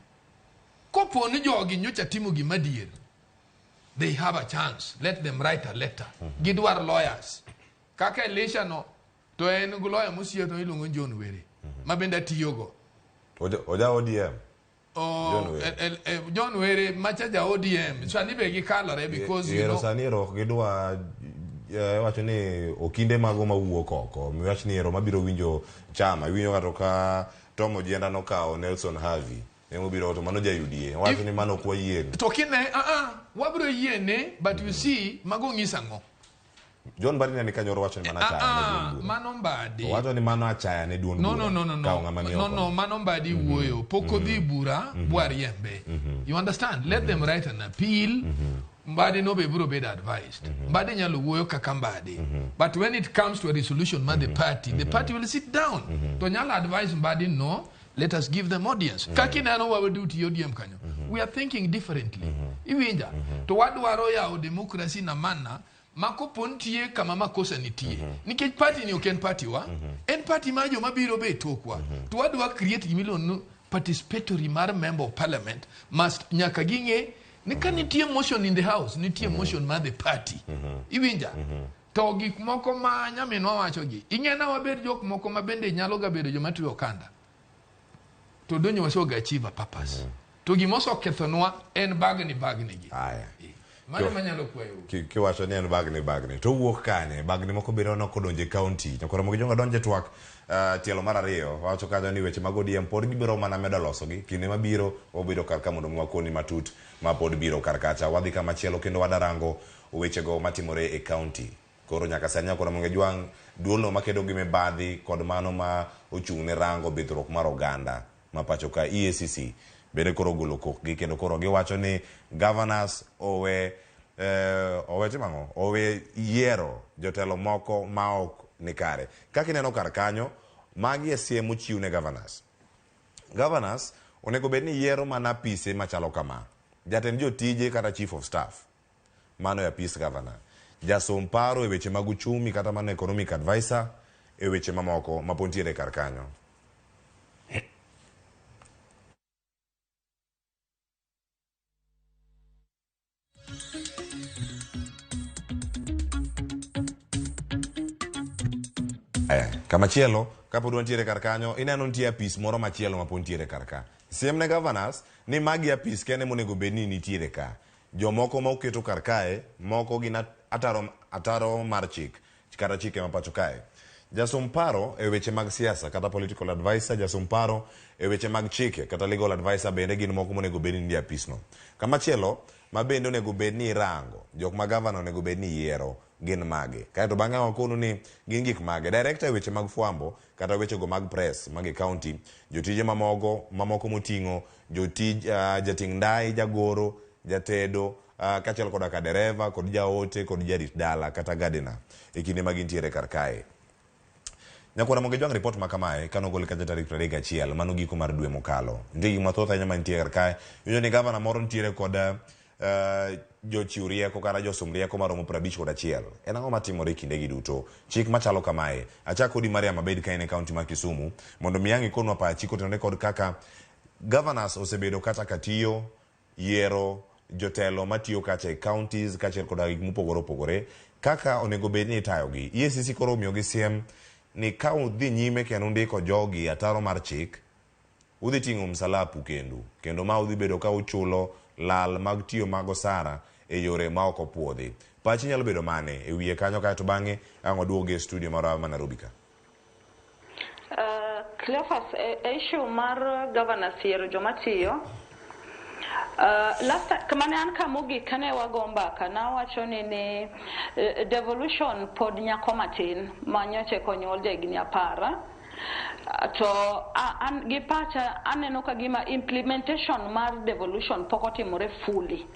Kopo ni jogi nyocha timo gima adier, they have a chance. Let them write a letter. Gidwar lawyers. Kaka Elisha no, to en gi lawyer mosiep no iluongo ni John Were, ma bende atiyogo. Oja ODM. John Were. John Were macha ja ODM. Sani be gikalore because you Ero know, sani ero ok gidwa wacho ni okinde mago mawuok oko miwach ni ero mabiro winjo chama iwinjo kata ka Tom Ojienda nokawo Nelson Harvey emobiro to mano ja UDA wacho ni mano ok wayiene. To kine, wabiro yiene, but you see, mago nyisa ang'o? John Mbadi ne ni kanyo wacho ni mano achaya ne duond bura. Mano Mbadi. Owacho ni mano achaya ne duond No, bura. no, no, no, no. Kawo ng'ama ni No, oko. no, mano Mbadi wuoyo. Pok odhi bura, bwariembe. You understand? Let them write an appeal. Mbadi no be biro bedo advised. Mbadi nyalo wuoyo kaka Mbadi. But when it comes to a resolution ma the party, the party will sit down. To nyalo advise Mbadi, no, let us give them audience. Kaka ineno wawedu tiyo ODM kanyo. We are thinking differently. Iwinja? To wadwaro yawo democracy na mana ma kopo nitie kama makosa nitie. Nikech party ni ok en party wa, en party ma joma biro be tokwa. To wadwa create gimiluongo ni participatory mar member of parliament must nyaka ging'e ni ka nitie motion in the house, nitie motion mar the party. Iwinja? To gik moko ma nyaminwa wacho gi, ing'e na wabed jok moko ma bende nyalo ga bedo joma tweyo okanda. To donyo wasoga achieve a purpose. To gima osekethonwa en bagni bagni gi. Aya. Mano ema anyalo kwayo. Kiwacho ni en bagni bagni to wuok kanye? Bagni moko bende waneno kodonjo e county. Nyakwar Ramogi Jonga donjo e twak tielo mar ariyo. Wawacho kanyo ni weche mag ODM pod gibiro mana medo losogi. Kinde mabiro wabedo kar ka mondo mi wakoni matut ma pod biro kar kacha. Wadhi kama chielo kendo wadarango wechego matimore e county. Koro nyaka sani Nyakwar Ramogi Jwang' duolno makedo gi mibadhi kod mano ma ochung' ne rango bidhruok mar oganda ma pacho ka EACC bende koro ogolo kokgi kendo koro giwacho ni governors owe owe timo ang'o? Owe yiero jotelo moko ma ok ni kare. Kaka ineno kar kanyo, magi e siem mochiw ne governors. Governors onego bed ni yiero mana apise machalo kama. Jatend jotije kata chief of staff, mano e apis governor. Jasom paro e weche mag uchumi kata mano economic advisor e weche mamoko ma pod nitiere kar kanyo. Kamachielo, kapod wantiere kar kanyo, ineno nitie apis moro machielo ma pod nitiere kar ka. Siem ne governors ni magi apis kende monego bed ni nitiere ka. Jomoko ma oketo kar kae, moko gin ataro mar chik, kata chike ma pacho kae. Jasom paro e weche mag siasa kata political advisor, jasom paro e weche mag chike kata legal advisor bende gin moko monego bed ni nie apisno. Kamachielo ma bende onego bed ni irango, jok ma governor onego bed ni yiero gin mage. Kaeto bang'e wakonu ni gin gik mage. Director e weche mag fwambo kata wechego mag press mag e county, jotije mamoko moting'o jotij, jating' ndai, jagoro, jatedo, kaachiel koda ka dereva kod jaote kod jarit dala kata gardener e kinde ma gintiere kar kae. Nyakwar Ramogi Jwang' report ma kamae kanogol kacha tarik 31 mano giko mar dwe mokalo. Nitie gik mathoth ahinya mantie kar kae. Iwinjo ni gavana moro nitiere kod jochiw rieko kata josom rieko maromo 51. En ang'o matimore e kindegi duto? Chik machalo kamae. Achak kodi Mariam Abed ka in e county ma Kisumu mondo mi ang' ikonwa pachi kotenore kod kaka governors osebedo kata ka tiyo yiero jotelo matiyo kacha e counties kaachiel koda gik mopogore opogore kaka onego bed ni itayogi. EACC koro omiyogi siem ni ka udhi nyime kendo undiko jogi ataro mar chik, udhi ting'o msalapu kendu, kendo ma udhi bedo ka uchulo lal mag tiyo mag osara e yore ma ok opuodhi. Pachi nyalo bedo mane e wiye kanyo kaeto bang'e ang' waduogi e studio marwa ma Nairobi ka? Cleophas, issue mar governors yiero joma tiyo. Last kamane an kamogik kane wago mbaka nawacho ni devolution pod nyako matin ma nyocha konyuol ja higni 10. To an gi pacha aneno ka gima implementation mar devolution pok otimore fully.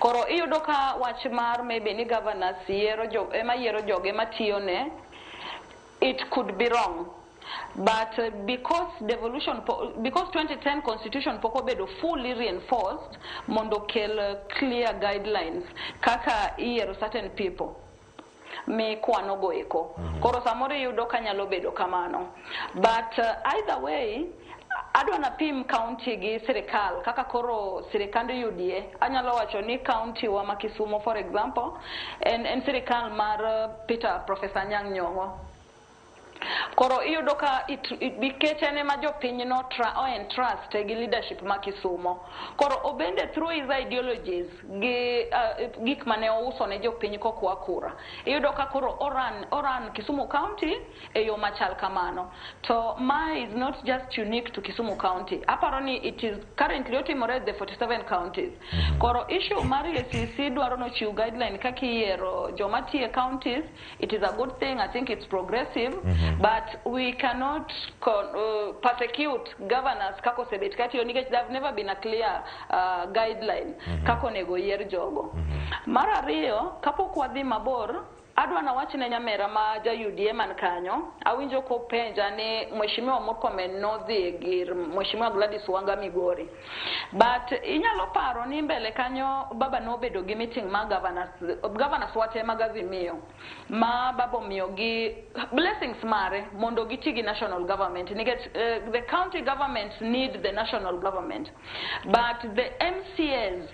Koro iyudo ka wach mar maybe ni governors yiero jo ema yiero joge matiyone, it could be wrong, but because devolution because 2010 constitution pok obedo fully reinforced mondo okel clear guidelines kaka iyiero certain people mikwano go eko. Koro samoro iyudo ka nyalo bedo kamano, but either way adwa napim county gi sirikal kaka koro sirikand UDA. Anyalo wacho ni county wa ma Kisumu, for example, en sirikal mar Peter Professor Anyang' Nyong'o. Koro iyudo ka nikech en ema jopiny no o entrust gi leadership ma Kisumo. Koro obende through his ideologies gi gik mane ouso ne jopiny kokwa kura, iyudo ka koro oran Kisumu County e yo machal kamano. To ma is not just unique to Kisumu County. Aparo ni it is currently otimore the 47 counties. Koro issue mar EACC dwaro nochiw guideline kaka iyiero joma tiyo e counties, it is a good thing. I think it's progressive. But we cannot persecute governors kaka osebet katiyo nikech there have never been a clear guideline kaka onego yier jogo. Mar ariyo, kapok wadhi mabor, adwa nawach ne nyamera ma ja UDA man kanyo, awinjo kopenja ni Mheshimiwa Murkomen nodhi gir Mheshimiwa Gladys Wanga Migori. But inyalo paro ni mbele kanyo baba nobedo gi meeting mar governors, governors wate mag Azimio ma baba omiyogi blessings mare mondo giti gi national government nikech the county governments need the national government, but the MCAs,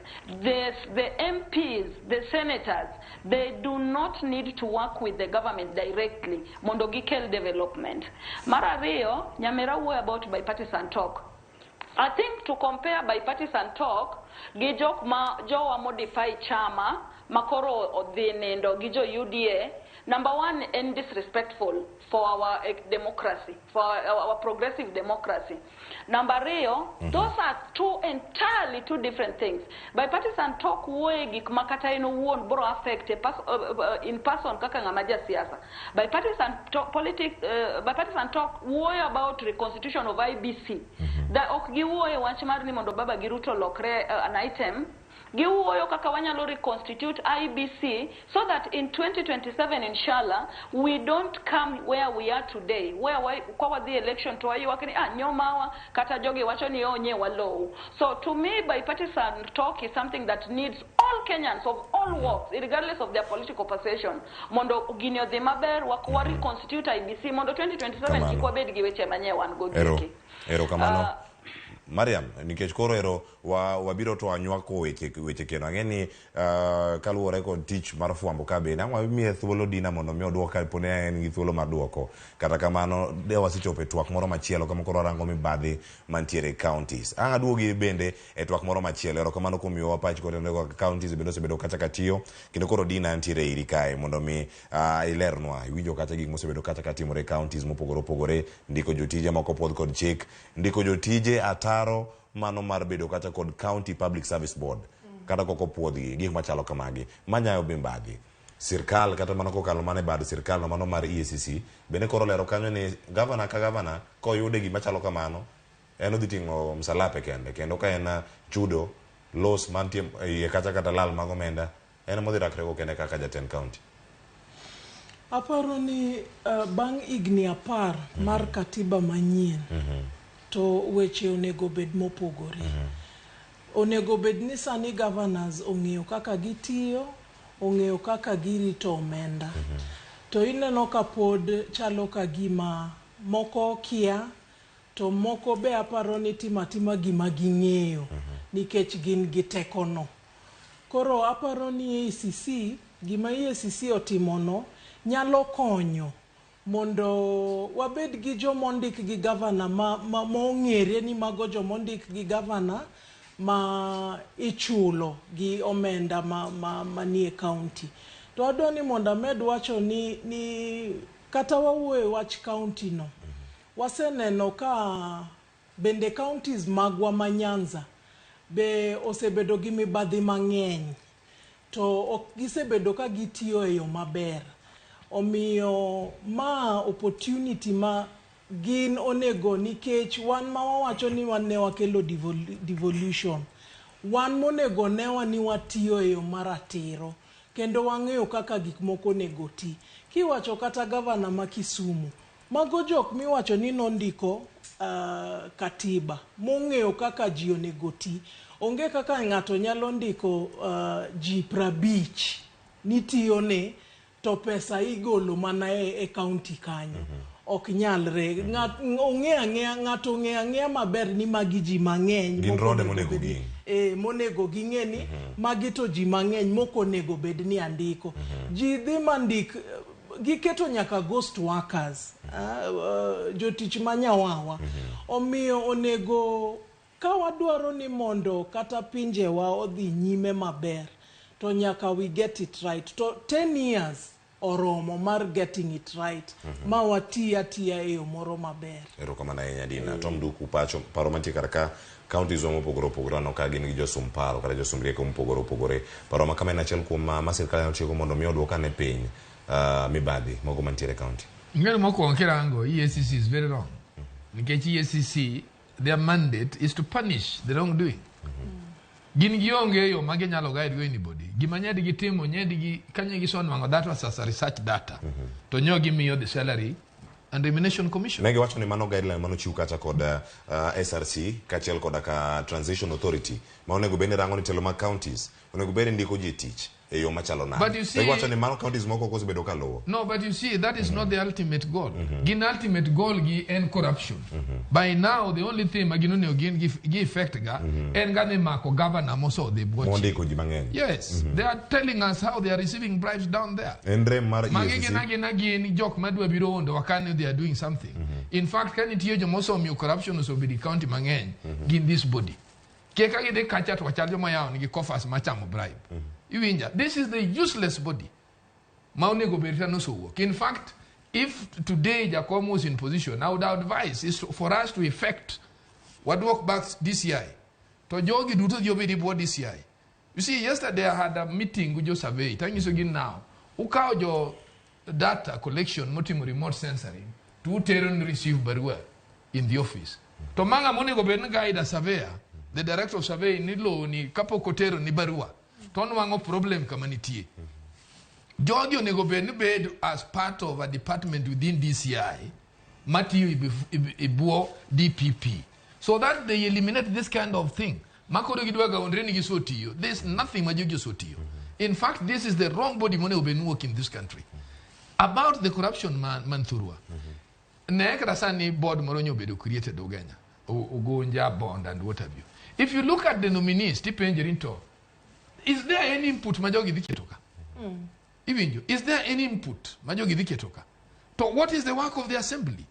the MPs, the senators, they do not need to work with the government directly mondo gikel development. Mar ariyo, nyamera wuoyo about bipartisan talk. I think to compare bipartisan talk gi jok ma jowa modify chama makoro odhi nindo gi jo UDA, number one, en disrespectful for our democracy, for our progressive democracy. Number ariyo, those are two entirely two different things. Bipartisan talk wuoye gik ma kata en owuon bro affect in person kaka ng'ama jasiasa. Bipartisan talk, politics, bipartisan talk wuoyo about reconstitution of IEBC. Da ok giwuoye wach mar ni mondo baba gi Ruto lokre an item. Giwuoyo kaka wanyalo reconstitute IEBC so that in 2027, inshallah, we don't come where we are today, where kwa wadhi election to waywak ni ah nyomawa kata jogi wacho ni onye walou. So to me, bipartisan talk is something that needs all Kenyans of all walks, regardless of their political persuasion, mondo gini odhi maber wa reconstitute IEBC mondo 2027 Kamano. kik wabed gi weche manye wan go Ero, giki. ero kamano. Mariam, nikech koro ero wabiro to wanywako weche kendo ang'e ni kaluwore kod tich mar fwambo ka bende ang' wamiye thuolo Dina mondo mi oduok kapo ni en gi thuolo mar duoko. Kata kamano de wasechopo e twak moro machielo kama koro warango mibadhi mantiere e counties. Ang' aduogi bende e twak moro machielo. Erokamano kuom miyowa pach kotenore kod counties bende osebedo kacha ka tiyo kendo koro Dina ntiere iri kae mondo mi ilernwa iwinjo kacha gik mosebedo kacha ka timore e counties mopogore opogore, ndiko jotije moko puodh kod chik, ndiko jotije ataro mano mar bedo kata kod county public service board kata kok opuodhgi, gik machalo kamagi manyayo mibadhi sirkal kata mana kokalo mana e bad sirkal no mano mar EACC bende koro lero kanyo ni gavana ka gavana koyude gima chalo kamano en odhi ting'o msalape kende kendo ka en chudo los mantie e iye kacha kata lal mag omenda en modhi rakrego kende kaka jatend county. Aparo ni bang' higni 10 mar katiba manyien to weche onego bed mopogore. Onego bed ni sani governors ong'eyo kaka gitiyo, ong'eyo kaka girito omenda. To ineno ka pod chalo ka gima moko kia to moko be aparo ni timo atima gima ging'eyo nikech gin gi tekono. Koro aparo ni EACC, gima EACC otimono nyalo konyo mondo wabed gi jomondik gi gavana ma mong'ere ni mago jomondik gi gavana ma ichulo gi omenda ma manie county. To adwa ni mondo amed wacho ni kata wawuoyo e wach county no. Waseneno ka bende counties magwa ma Nyanza be osebedo gi mibadhi mang'eny to ok gisebedo ka gitiyo e yo maber. Omiyo ma opportunity ma gin onego nikech wan ma wawacho ni wan ne wakelo devolution. Wan monego newa ni watiyo e yo maratiro kendo wang'eyo kaka gik moko onego ti. Kiwacho kata gavana ma Kisumu, mago jok miwacho ni nondiko katiba mong'eyo kaka ji onego ti. Onge kaka ng'ato nyalo ndiko ji 50 nitiyone to pesa igolo mana e county kanyo. Ok nyalre. Ong'e ang'eya ng'ato ong'eyo ang'eya maber ni magi ji mang'eny. Gin mok rode onego monego bed ni- ging'. Monego ging'e ni magi to ji mang'eny mok onego bed ni andiko. Ji dhi mandik giketo nyaka ghost workers, jotich manyawawa. Omiyo onego ka wadwaro ni mondo kata pinjewa odhi nyime maber to nyaka we get it right. To 10 years oromo mar getting it right ma wati atiya e yo moro maber. Erokamano ahinya Dina. Tom Duku pacho paro mantie kar ka counties wa mopogore opogore aneno ka gin gi josum paro kata josum rieko mopogore opogore. Paro ma kama en achiel kuom ma sirkal nyalo tiyogo mondo mi oduok ane piny mibadhi mogo mantiere e county. Ing'eyo mokwongo kirango EACC is very wrong. Nikech EACC their mandate is to punish the wrongdoing. Gin gionge yo ma ginyalo guide go anybody. Gima nyadi gitimo nyadi gi kanye gisenwang'o that was as a research data. To nyo gimiyo the salary and remuneration commission. Ne giwacho ni mano guideline manochiw kacha kod SRC kaachiel koda ka Transition Authority ma onego bed ni rango ni telo mag counties onego bed ni ndiko ji e tich e yo machalo nade. But you see- Ne giwacho ni mano counties moko ok osebedo ka luwo. No, but you see, that is not the ultimate goal. Gin ultimate goal gi en corruption. By now, the only thing ma gin onego gin gi effect ga en ga ni mako governor mosodhi bwo chik. Mondiko ji mang'eny. Yes, they are telling us how they are receiving bribes down there. En rem mar Magi EACC. gin agina gin jok madwa biro mondo wakani they are doing something. In fact, ka nitie joma osemiyo corruption osebedo e county mang'eny, gin this body. Kia ka gidhi kacha to wachal joma yawo nigi coffers machamo bribe. Iwinja, this is the useless body ma onego bed ka nosowuok. In fact, if today Jakom was in position, I would advise is for us to effect waduok back DCI. To jogi duto dhi obed e bwo DCI. You see, yesterday I had a meeting with jo survey. Tanyiso gi now. Ukawo jo data collection motimo remote sensoring to utero ni receive barua in the office. To manga monego bed ni guide a surveyor, the director of survey ni lowo ni kapok otero ni barua to onwang'o problem kama nitie. Jogi onego bed ni bed as part of a department within DCI matiyo e bwo DPP so that they eliminate this kind of thing. Makoro gidwa gaondre ni gisotiyo. There's nothing ma jogi osotiyo. In fact, this is the wrong body monego bed ni work in this country. About the corruption man, Manthurwa. Ne kata sani board moro nyo obedo created Ugenya. Ugunja bond and what have you. If you look at the nominees, tipenjori to, is there any input ma jogi dhi keto ka? Iwinjo, is there any input ma jogi dhi keto ka? To what is the work of the assembly?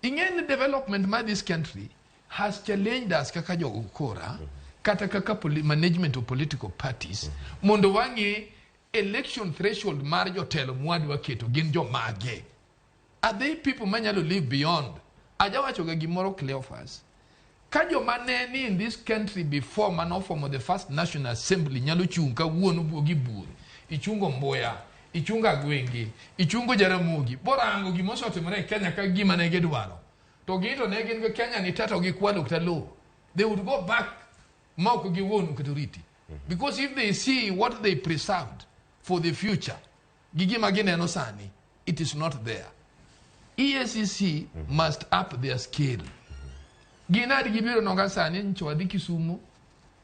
Ing'e ni development mar this country has challenged us kaka jogo kora, kata kaka management of political parties, mondo wang'e election threshold mar jotelo mwadwa keto gin jomage. Are they people manyalo live beyond? Ajawacho ga gimoro Cleophas. Ka joma ne ni in this country before manofomo the first National Assembly nyalo chung' kawuono buogi buor, ichungo Mbuya, ichungo Agwengi, ichungo Jaramogi, borango gima osetimore e Kenya ka gima ne gidwaro. To gin to ne gin gi Kenya ni te to gikwalo kata lowo. They would go back ma ok giwuonu kata oriti. Because if they see what they preserved for the future, gi gima gineno sani, it is not there. EACC must up their scale. Gin adi gibiro noga sani nyicho wadhi Kisumu,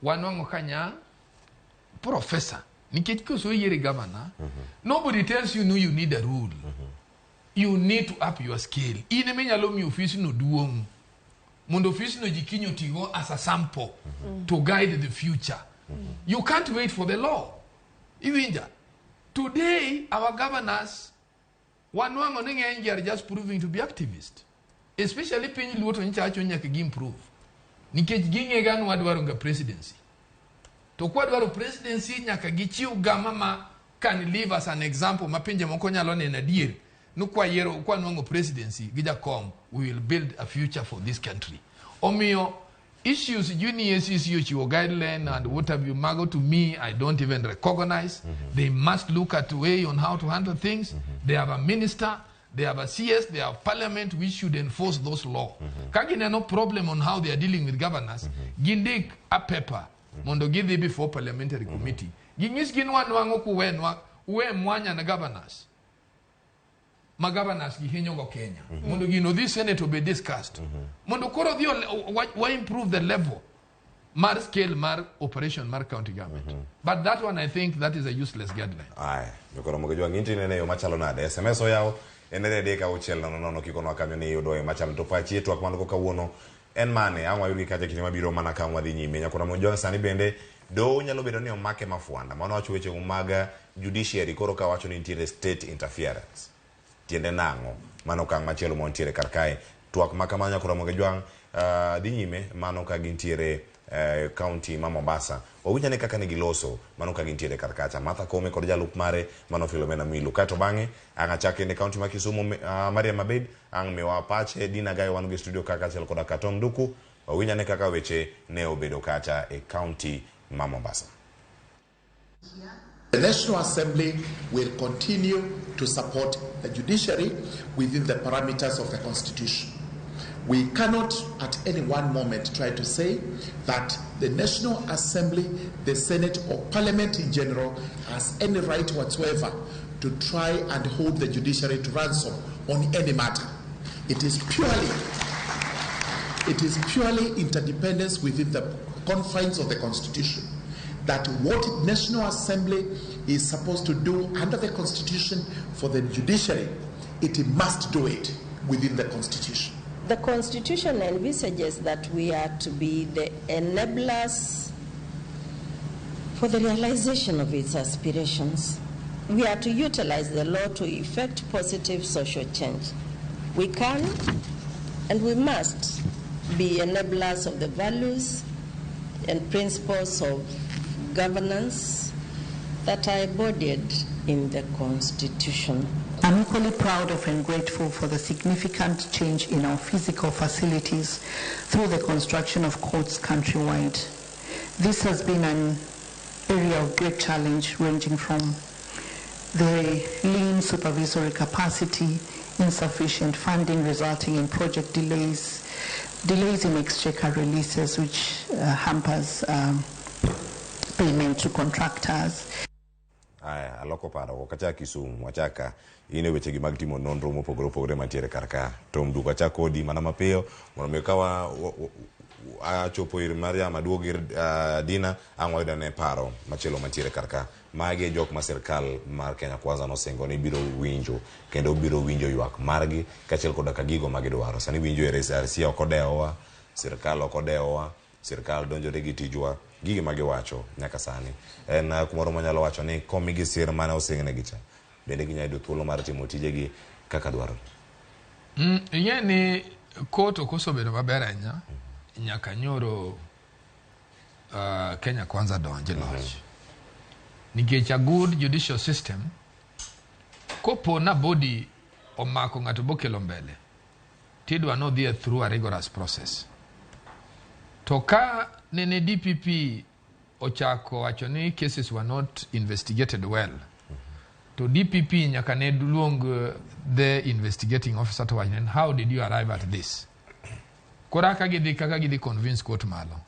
wanwang'o ka nya professor. Nikech koso yiere governor, nobody tells you no you need a rule. You need to up your scale. In ema inyalo miyo ofis no duong'. Mondo ofis no ji kiny otigo as a sample to guide the future. You can't wait for the law. Iwinja. Today, our governors wanwang'o ni ng'eny ji are just proving to be activist. Especially piny luo to nyicha wacho ni nyaka gi improve. Nikech ging'e ga ni wadwaro ga presidency. To kwadwaro presidency nyaka gichiw gama ma can live as an example ma pinje moko nyalo neno adier ni kwayiero kwanwang'o presidency gi jakom we will build a future for this country omiyo issues juni EACC ochiwo guideline and what have you mago to me I don't even recognize they must look at way on how to handle things they have a minister they have a CS they have parliament which should enforce those law ka gineno problem on how they are dealing with governors gindik a paper mondo gidhi before parliamentary committee ginyis gi ni wanwang'o kuwenwa uwe mwanya ne governors ma governors gi hinyo go Kenya mondo gino dhi senate obed discussed mondo koro dhi wa improve the level mar scale mar operation mar county government but that one I think that is a useless guideline. Aya, jokoro jwang' inti nene yo machalo nade? SMS oyaw en 3 6 0 0 kikonwa kanyo ni iyudo e machalo to pachi e twak man go kawuono en mane ang' wayudgi kacha kinde mabiro mana ka wadhi nyime nyakoro Mojwang' sani bende doho nyalo bedo ni omake mafwanda mano wacho weche mag judiciary koro ka wacho ni nitiere state interference tiende nang'o mano okang' machielo mantiere kar kae twak ma kamano nyakoro Mojwang' dhi nyime mano ka gintiere county ma Mombasa wawinj ane kaka ne giloso mano ka gintiere kar kacha Martha Koome kod jalup mare mano Philomena Mwilu kaeto bang'e ang' achak kende county ma Kisumu Mariam Abed ang' miwa pache Dina Gayo wan go e studio ka kaachiel koda Katom Nduku wawinj ane kaka weche ne obedo kacha e county ma Mombasa. The National Assembly will continue to support the judiciary within the parameters of the Constitution. We cannot at any one moment try to say that the National Assembly, the Senate, or Parliament in general has any right whatsoever to try and hold the judiciary to ransom on any matter. It is purely interdependence within the confines of the Constitution. That what National Assembly is supposed to do under the Constitution for the judiciary, it must do it within the Constitution. The Constitution envisages that we are to be the enablers for the realization of its aspirations. We are to utilize the law to effect positive social change. We can and we must be enablers of the values and principles of governance that are embodied in the Constitution. I'm equally proud of and grateful for the significant change in our physical facilities through the construction of courts countrywide. This has been an area of great challenge, ranging from the lean supervisory capacity, insufficient funding resulting in project delays, delays in exchequer releases, which hampers payment to contractors. Aya, aloko paro ok achak Kisumu, achaka in e wechegi mag timo nonro mopogore opogore mantiere kar ka. Tom Duko achak kodi mana mapiyo mondo mi ka wa achopo ir Mariam aduog ir Dina ang' wayud ane paro machielo mantiere kar ka. Magi e jok ma sirkal mar Kenya Kwanza nosingo ni biro winjo kendo biro winjo ywak margi kaachiel koda ka gigo ma gidwaro. Sani winjo e RCA ok odewowa, sirkal ok odewowa, sirkal donjore gi tijwa, gigi ma giwacho nyaka sani. En kumoro manyalo wacho ni komigi sir mane osingnegi cha. Bende ginyalo yudo thuolo mar timo tijegi kaka dwarore. Ing'e ni court ok osebedo maber ahinya nyaka nyoro Kenya Kwanza donj e loch. Nikech a good judicial system kopo na body omako ng'ato bokelo mbele tidwa nodhi through a rigorous process. To ka nene DPP ochako wacho ni cases were not investigated well to DPP nyaka ne luong the investigating officer to wach ni how did you arrive at this koro kaka gidhi kaka gidhi convince court malo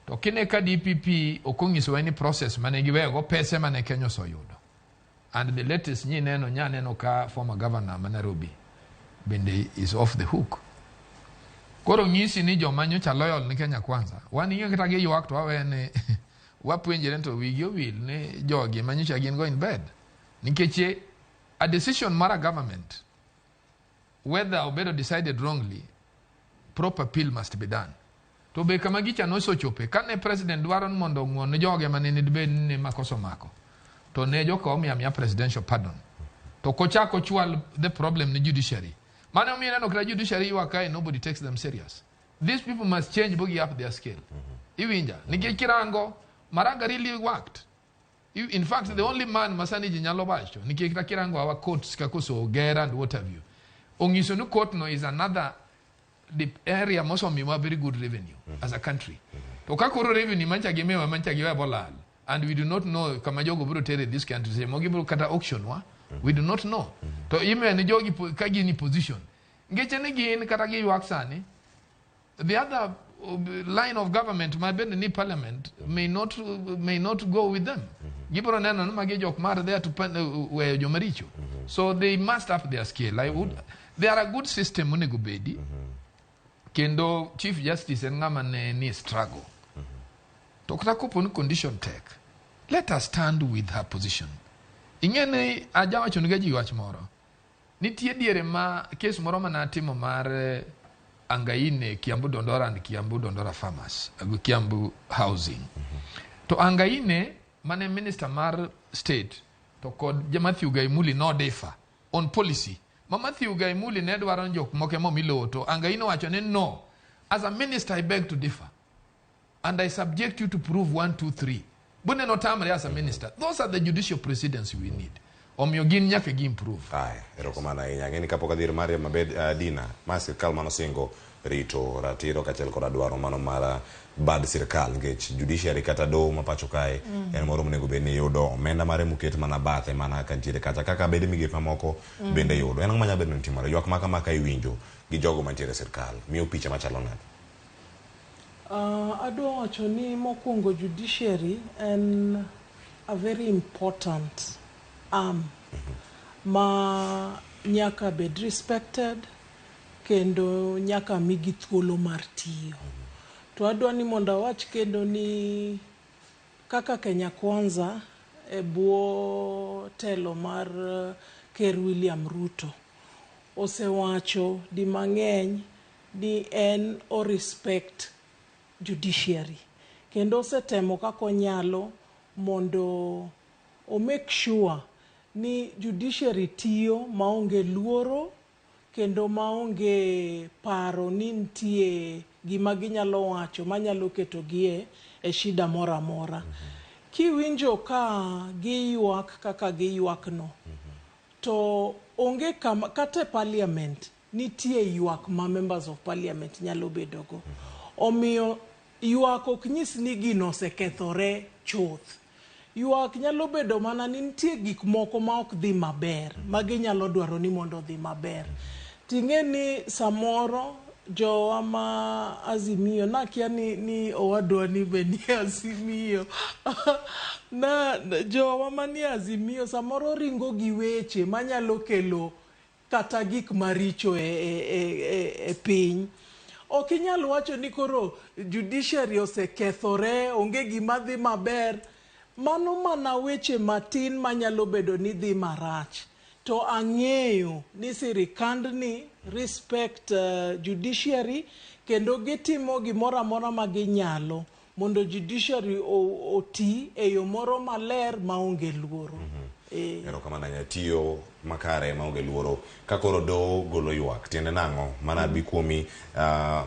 to kine ka DPP ok onyisowa ni process mane giweyogo pese mane Kenya oseyudo and the latest nyi neno nya neno ka former governor ma Nairobi bende is off the hook koro nyisi ni joma nyocha loyal ni Kenya Kwanza wan ing'e kata giywak to wawe ni wapuonjre to wigi owil ni jogi manyocha gin go in bed nikech a decision mar a government whether obedo decided wrongly proper appeal must be done to be kama gicha nosechope kane president dwaro ni mondo ong'uon ne joge mane dibed ni makosa omako to ne joka omiyo amiya presidential pardon to kochako ochwal the problem ni judiciary mano omiyo ineno kata judiciary ywak kae nobody takes them serious these people must change bogi up their scale iwinja nikech kirango Maraga really worked. In fact, the only man masani ji nyalo wacho, nikech kata kirango our courts kaka Ogera and what have you, onyiso ni court no is another the area mosemiwa very good revenue as a country. To ka koro revenue mancha gimiwa mancha giwe bolal, and we do not know kama jogo biro tere this country, seche moko gibiro kata auction wa, we do not know. To imiyo ni jogi ka gin e position. Ngeche ni gin kata giywak sani, the other line of government ma bende ni parliament may not go with them. Gibiro neno ni magi jok mar there to weyo jomaricho. So they must up their scale. I would, they are a good system onego bedi. Kendo Chief Justice en ng'ama ne ni struggle. To kata kopo ni condition tek, let us stand with her position. Ing'e ni ajawacho ni ji wach moro. Nitie diere ma case moro manatimo mar Angaine Kiambu Dandora and Kiambu Dandora Farmers, Kiambu Housing. To Angaine mane minister mar state to kod Matthew Gaimuli no differ on policy. Ma Matthew Gaimuli ne dwaro ni jok moko ema omi lowo to Angaine owacho ni no. As a minister I beg to differ. And I subject you to prove 1, 2, 3. Buneno tamre as a minister. Those are the judicial precedents we need. Omiyo gin nyaka gi improve. Aya, erokamano ahinya. Ang'e ni kapok adhi ir Mariam Abed Dina, ma sirkal manosingo rito ratiro kaachiel koda dwaro mano mar bad sirkal nikech judiciary kata doho ma pacho kae en moro monego bed ni yudo omenda mare moket mana bathe mana ka nitiere kacha kaka bede migepe mamoko bende yudo. En ang'o manyalo bedo ni timore? Ywak ma kama ka iwinjo gi jogo mantiere e sirkal miyo picha machalo nade? Adwa wacho ni mokwongo judiciary en a very important arm ma nyaka bed respected kendo nyaka migi thuolo mar tiyo. To adwa ni mondo awach kendo ni kaka Kenya Kwanza e bwo telo mar Ker William Ruto osewacho di mang'eny ni en o respect judiciary kendo osetemo kaka onyalo mondo o make sure ni judiciary tiyo maonge luoro kendo maonge paro ni nitie gima ginyalo wacho manyalo ketogi e shida moro amora. Kiwinjo ka giywak kaka giywak no, to onge kama kata e parliament nitie ywak ma members of parliament nyalo bedogo. Omiyo ywak ok nyis ni gino osekethore chuth. Ywak nyalo bedo mana ni nitie gik moko ma ok dhi maber ma ginyalo dwaro ni mondo odhi maber. Ting'e ni samoro jowa ma Azimio nakia ni owadwa ni be ni Azimio na jowa manie Azimio samoro ringo gi weche manyalo kelo kata gik maricho e piny. Ok inyal wacho ni koro judiciary osekethore, onge gima dhi maber. Mano mana weche matin manyalo bedo ni dhi marach. To ang'eyo ni sirikandni respect judiciary kendo gitimo gimoro amora ma ginyalo mondo judiciary oti e yo moro maler maonge luoro. Erokamano ahinya. Tiyo makare maonge luoro. Ka koro doho golo ywak, tiende nang'o? Mana abi kuomi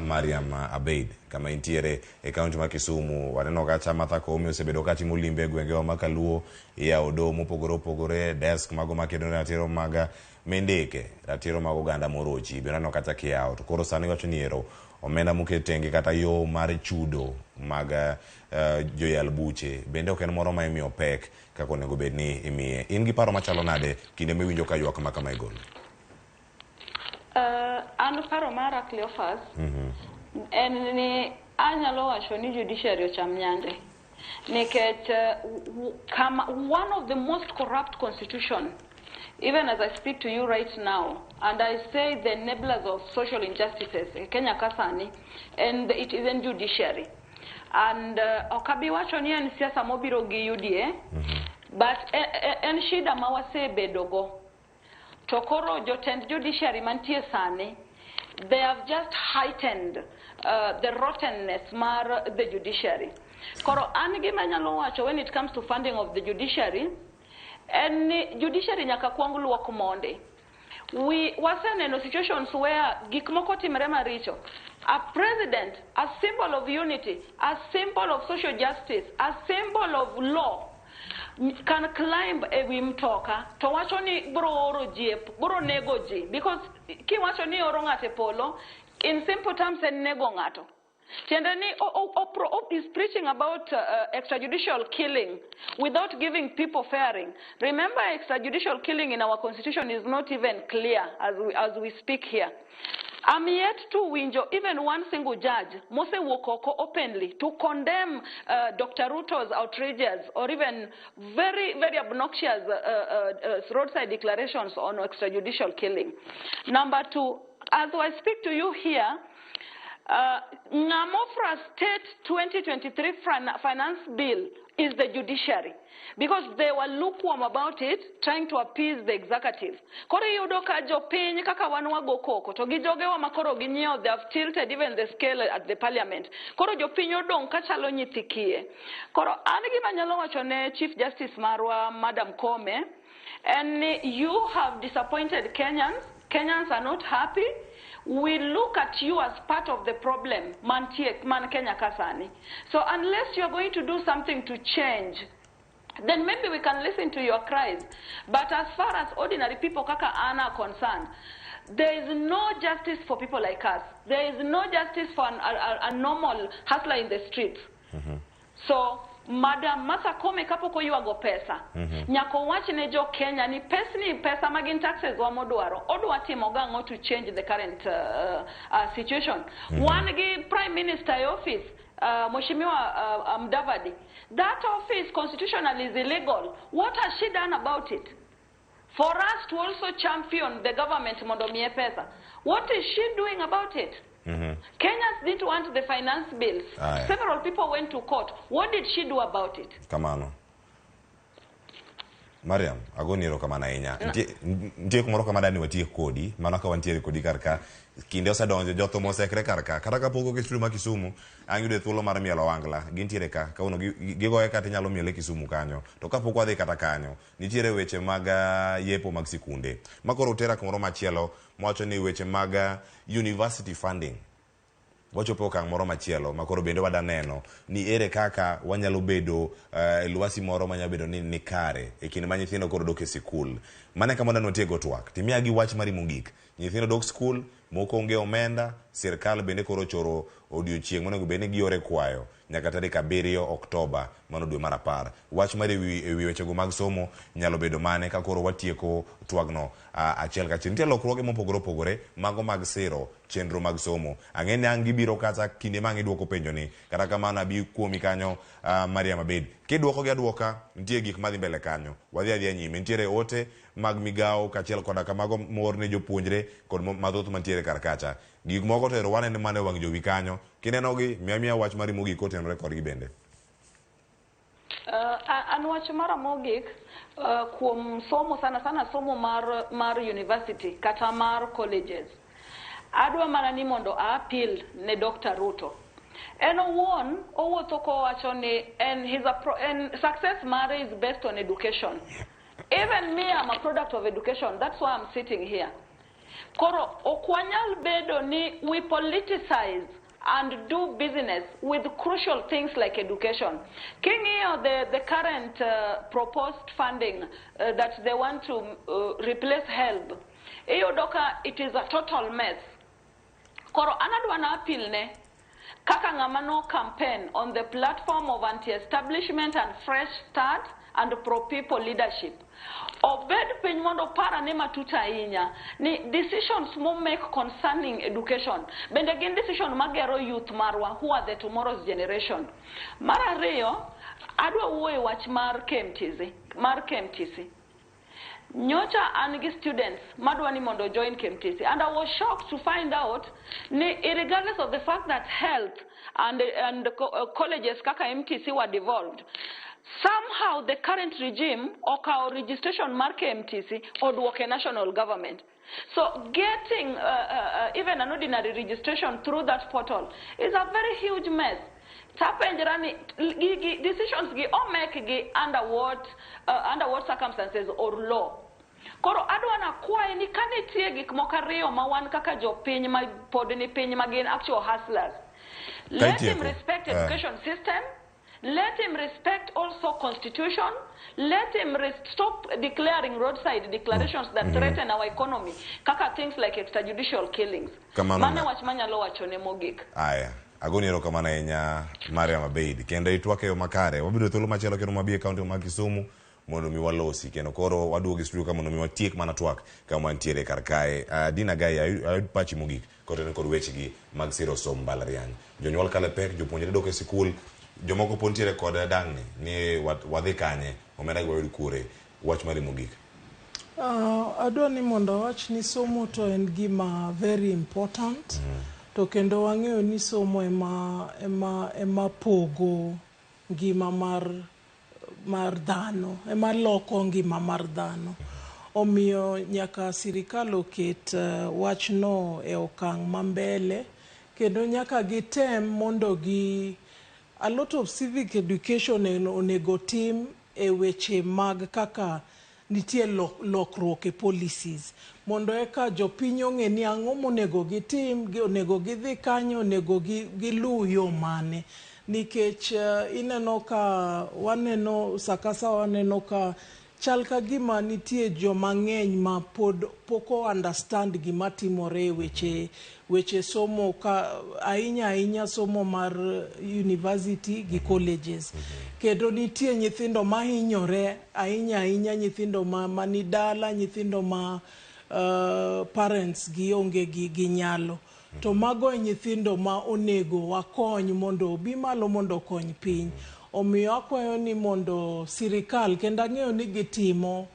Mariam Abeid kama intiere e kaunti ma Kisumu. Waneno kacha Martha Koome osebedo ka timo limbe e gwengewa ma Kaluo, iyawo doho mopogore opogore, desk mago makedo ne ratiro mag mindike, ratiro mag oganda morochi. Be waneno kacha kiyawo. To koro sani iwacho ni ero omenda moket tenge kata yo mar chudo mag joyal buche bende ok en moro ma imiyo pek kaka onego bed ni imiye. In gi paro machalo nade kinde miwinjo ka ywak ma kama igolo? An paro mara Cleophas en ni anyalo wacho ni judiciary ocham nyande nikech kama one of the most corrupt constitution, even as I speak to you right now, and I say the enablers of social injustices e Kenya ka sani and it is in judiciary and ok abi wacho ni en siasa mobiro gi UDA, but en shida ma wasebedogo. To koro jotend judiciary mantie sani, they have just heightened the rottenness mar the judiciary. Koro an gima anyalo wacho when it comes to funding of the judiciary en ni judiciary nyaka kuong luok monde. We waseneno situations where gik moko timre maricho. A president, a symbol of unity, a symbol of social justice, a symbol of law. Can climb e wi mtoka to wacho ni bro oro ji bro nego ji, because kiwacho ni oro ng'ato e polo, in simple terms en nego ng'ato. Tiende ni is preaching about extrajudicial killing without giving people fairing. Remember, extrajudicial killing in our constitution is not even clear as we speak here. I'm yet to winjo even one single judge mosewuok oko openly to condemn Dr. Ruto's outrageous or even very, very obnoxious roadside declarations on extrajudicial killing. Number two, as I speak to you here, ng'amo frustrate 2023 finance bill is the judiciary, because they were lukewarm about it, trying to appease the executive. Koro iyudo ka jopiny kaka wan wago koko to gi jogewa ma koro ginyiewo, they have tilted even the scale at the parliament. Koro jopiny odong' kachalo nyithi kiye. Koro an gima nyalo wacho ne Chief Justice marwa, Madam Koome, en ni you have disappointed Kenyans. Kenyans are not happy. We look at you as part of the problem mantie man Kenya ka sani. So unless you are going to do something to change, then maybe we can listen to your cries. But as far as ordinary people kaka an are concerned, there is no justice for people like us. There is no justice for a normal hustler in the streets. So Madam Martha Koome kapok oywago pesa, nyaka owach ne jo Kenya ni pesni, pesa ma gin taxes wa modwaro, odwa timo gang'o to change the current situation. Wan gi Prime Minister e office, Mheshimiwa Mudavadi. That office constitutionally is illegal. What has she done about it? For us to also champion the government mondo miye pesa, what is she doing about it? Kenyans didn't want the finance bills. Aye. Several people went to court. What did she do about it? Kamano. Mariam, agoni erokamano ahinya. Nitie kumoro kama dani watiek kodi, mano ka wantiere kodi kar ka, kinde osedonjo, jothum osekre kar ka. Kata kapok ok e studio ma Kisumu, ang' yudo thuolo mar mielo Wangla, gintiere ka, kawuono gigoye kata inyalo miele Kisumu kanyo. To kapok wadhi kata kanyo, nitiere weche mag yepo mag sikunde. Ma koro tera kumoro machielo, mawacho ni weche mag university funding wachopo e okang' moro machielo ma koro bende wada neno ni ere kaka wanyalo bedo e lwasi moro manyalo bedo ni ni kare e kinde ma nyithindo koro dok e sikul. Mano e kama wadwa tiego twak. Timiya gi wach mari mogik. Nyithindo dok skul, moko onge omenda, sirkal bende koro ochoro odiochieng' monego bed ni giore kwayo nyaka tarik 7 Oktoba, mano dwe mar 10. Wach mari ewi wechego mag somo nyalo bedo mane ka koro watieko twagno achiel kachiel. Nitie lokruoge mopogore opogore mago mag siro chenro mag somo. Ang'e ni ang' gibiro kata kinde ma ang' idwoko penjo ni. Kata kamano abi kuomi kanyo, Mariam Abed. Kidwoko gi aduoka, nitie gik madhi mbele kanyo. Wadhi adhiya nyime. Nitiere ote mag migawo kaachiel koda kamago moor ne jopuonjre kod mathoth mantiere kar kacha. Gik moko to ero waneno mana e wang' jowi kanyo. Kineno gi, miya miya wach mari mogik kotenore kodgi bende. An wach mara mogik kuom somo, sana sana somo mar university kata mar colleges. Adwa mana ni mondo a appeal ne Dr. Ruto. En owuon owuotho kowacho ni en, he's a pro, en success mare is based on education. Even me, I'm a product of education. That's why I'm sitting here. Koro ok wanyal bedo ni we politicize and do business with crucial things like education. King'iyo the current proposed funding that they want to replace HELB, iyudo ka it is a total mess. Koro an adwa na appeal ne kaka ng'ama no campaign on the platform of anti-establishment and fresh start and pro-people leadership. Obed piny mondo opar ane matut ahinya ni decisions mo make concerning education bende gin decision magero youth marwa, who are the tomorrow's generation. Mar ariyo, adwa wuoyo e wach mar KMTC, mar KMTC. Nyocha an gi students madwa ni mondo join KMTC, and I was shocked to find out ni regardless of the fact that health and colleges kaka MTC were devolved, somehow the current regime okawo registration mar KMTC oduoke national government. So getting even an ordinary registration through that portal is a very huge mess. Tapenjra ni gigi decisions gi omek gi under what circumstances or law? Koro adwa nakwaye ni ka nitie gik moko ariyo ma wan kaka jopiny ma pod ni piny ma gin actual hustlers, let him Kaitieko. respect Eh. education system. Let him respect also constitution. Let him stop declaring roadside declarations that threaten our economy. Kaka things like extrajudicial killings. Kamano Mano wach manyalo wachone mogik. Aya, agoni erokamano ahinya Mariam Abeid. Kendo itwak e yo makare. Wabiro thuolo machielo kendo mabi e kaunti ma Kisumu mondo mi walosi. Kendo koro waduogo e studio ka mondo mi watiek mana twak kama wantiere kar kae. Dina Gai, ayud pachi mogik kotenore kod wechegi mag siro somb mbalariany. Jonyuol kalo e pek, jopuonjre dok e sikul, jomoko pod nitiere kod dang'ni ni wadhi kanye, omenda gi wayud kure. Wach mari mogik. Adwa ni mondo awach ni somo to en gima very important. To kendo wang'eyo ni somo ema pogo ngima mar dhano, ema loko ngima mar dhano. Omiyo nyaka sirikal oket wachno e okang' mambele, kendo nyaka gitem mondo gi a lot of civic education onego tim e weche mag kaka nitie lokruok e policies mondo eka jopiny ong'e ni ang'o monego gitim, onego gidhi kanye, onego giluw yo mane. Nikech ineno ka waneno sakasa waneno ka chal ka gima nitie joma ng'eny ma pod pok o understand gima timore e weche somo ka ahinya ahinya somo mar university gi colleges. Kendo nitie nyithindo mahinyore ahinya ahinya, nyithindo ma ni dala, nyithindo ma parents gi onge gi nyalo. To mago e nyithindo ma onego wakony mondo obi malo mondo okony piny. Omiyo akwayo ni mondo sirikal, kendo ang'eyo ni gitimo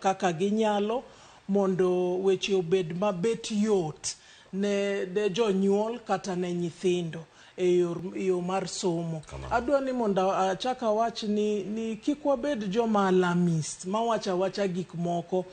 kaka ginyalo mondo weche obed mabet yot ne jonyuol kata ne nyithindo e yo mar somo. Adwa ni mondo achak awach ni kik wabed joma alarmist mawacho awacha gik moko.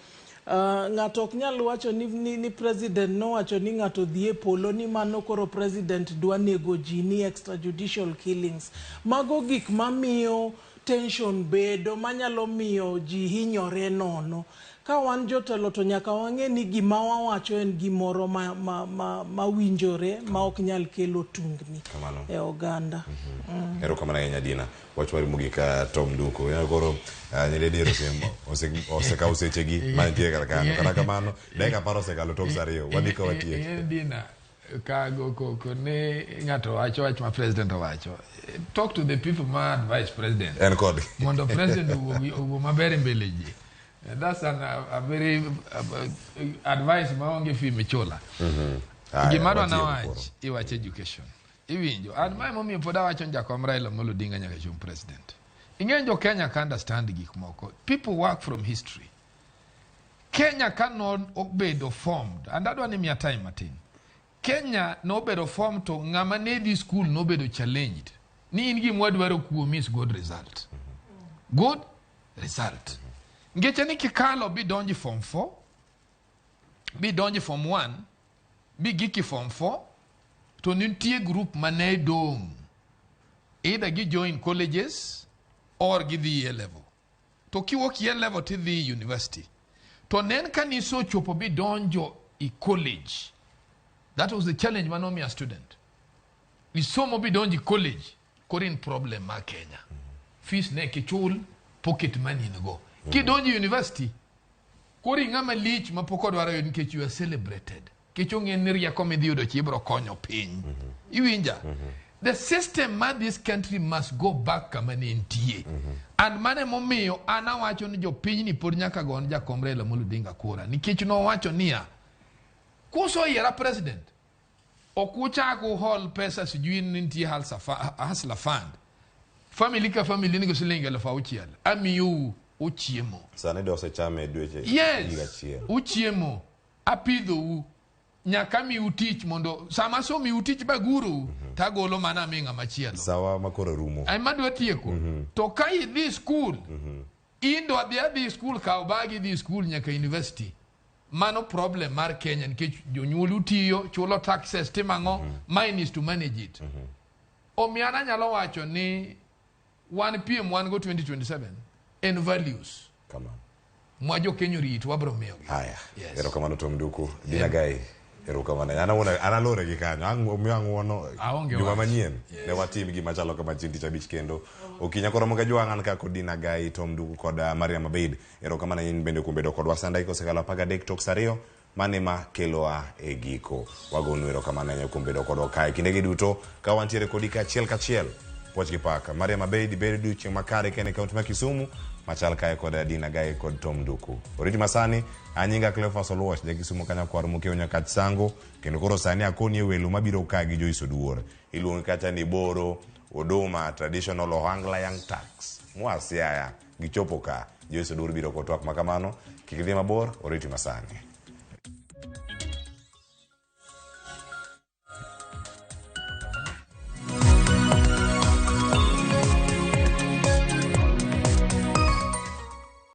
Ng'ato ok nyal wacho ni president nowacho ni ng'ato dhi e polo ni mano koro president dwa nego ji ni extrajudicial killings. Mago gik mamiyo tension bedo manyalo miyo ji hinyore nono. Ka wan jotelo to nyaka wang'e ni gima wawacho en gimoro ma winjore ma ok nyal kelo tungni e oganda. Erokamano ahinya Dina. Wach mari mogik, Tom Duko. Ineno koro nyaledi osekawo sechegi mantie kar kanyo. Kata kamano dakika 10 osekalo tok sa 2. Wadhi ka watiek. Dina, ka go koko ni ng'ato wacho wach ma president owacho. Talk to the people ma advise president. En kod. Mondo president owuo maber e mbele ji. That's a very advice maonge fee michula. Gima adwa nawach iwach education. Iwinjo. An mae momiyo pod awacho ni jakom Raila Amolo Odinga nyaka chung president. Ing'eyo jo Kenya ka understand gik moko. People work from history. Kenya ka nobedo formed, and adwa ni miya time matin. Kenya nobedo formed to ng'ama ne dhi school nobedo challenged. Ni in gima wadwaro kuomi is good result. Good result. Ngeche ni kikalo bidonji form 4, bidonji form 1, bigiki form 4, to nitie group mane dong'. Either gi join colleges or gidhi A level. To kiwuok A level tidhi university. To nen ka nisochopo bidonjo i college. That was the challenge manomiya student. Isomo bidonjo i college, koro in problem ma Kenya. Fees ne kichul, pocket money in go. Kidonjo university, koro ing'ama lich ma pok odwaro yudo nikech you are celebrated. Nikech ong'e ni rieko midhi yudo chi ibiro konyo piny. Iwinja? The system mar this country must go back kama ne entie. And mano emomiyo an awacho ni jopinyni pod nyaka gon jakom Raila Amolo Odinga kura. Nikech nowacho niya, kusoyiera president, ok uchak uhol pesa sijui ni nitie Hustler Fund. Family ka family nigo siling 6,000. Amiyou uchiemo. Sani do osechame dweche Yes. higa achiel. Uchiemo. Apidhou. Nyaka miu tich mondo sama asomiu tich bagurou tagolo mana ami ng'ama chielo. Sawa ma koro rumo. Ema dwa tieko. To ka idhi skul, in do adhi adhi skul, kaw bag idhi skul nyaka university. Mano problem mar Kenya nikech jonyuol utiyo, chulo taxes, timo ang'o, mine is to manage it. Omiyo an anyalo wacho ni wan PM wan go 2027 en values. Kamano. Mwa jo Kenya orito wabro miyogi. Haya. Yes. Erokamano Tom Duku. Dina Gai. Erokamano. An awuon an alore gi kanyo. Ang' omiyo ang'uono Aonge juma wach. manyien ne watim gima chalo kama chieng' tich abich kendo. Okinyi koromo ga jwang' an ka kod Dina Gai, Tom Nduku kod Mariam Abeid. Erokamano in bende kuom bedo kodwa sanda kosekalo 13 tok saa 2 mane ma kelowa e giko. Wagonu erokamano ahinya kuom bedo kodwa kae. Kindegi duto ka wantiere kodi kachiel kachiel. Puoch gi pak. Mariam Abeid bedo odiochieng' makare ka en e kaunti ma Kisumu machal kae kod Dina Gai kod Tom Nduku. Oriti masani, an nyinga Cleophas Oluoch, ja Kisumu kanyakwar Mokeo Nyakach Sango, kendo koro sani akoni e welo mabiro ka gi Joyce Oduor. Iluongi kacha ni Boro, Oduma, Traditional Ohangla Young Turks. Moa Siaya, gichopo ka. Joyce Oduor biro kod twak makamano. Kik idhi mabor, oriti masani.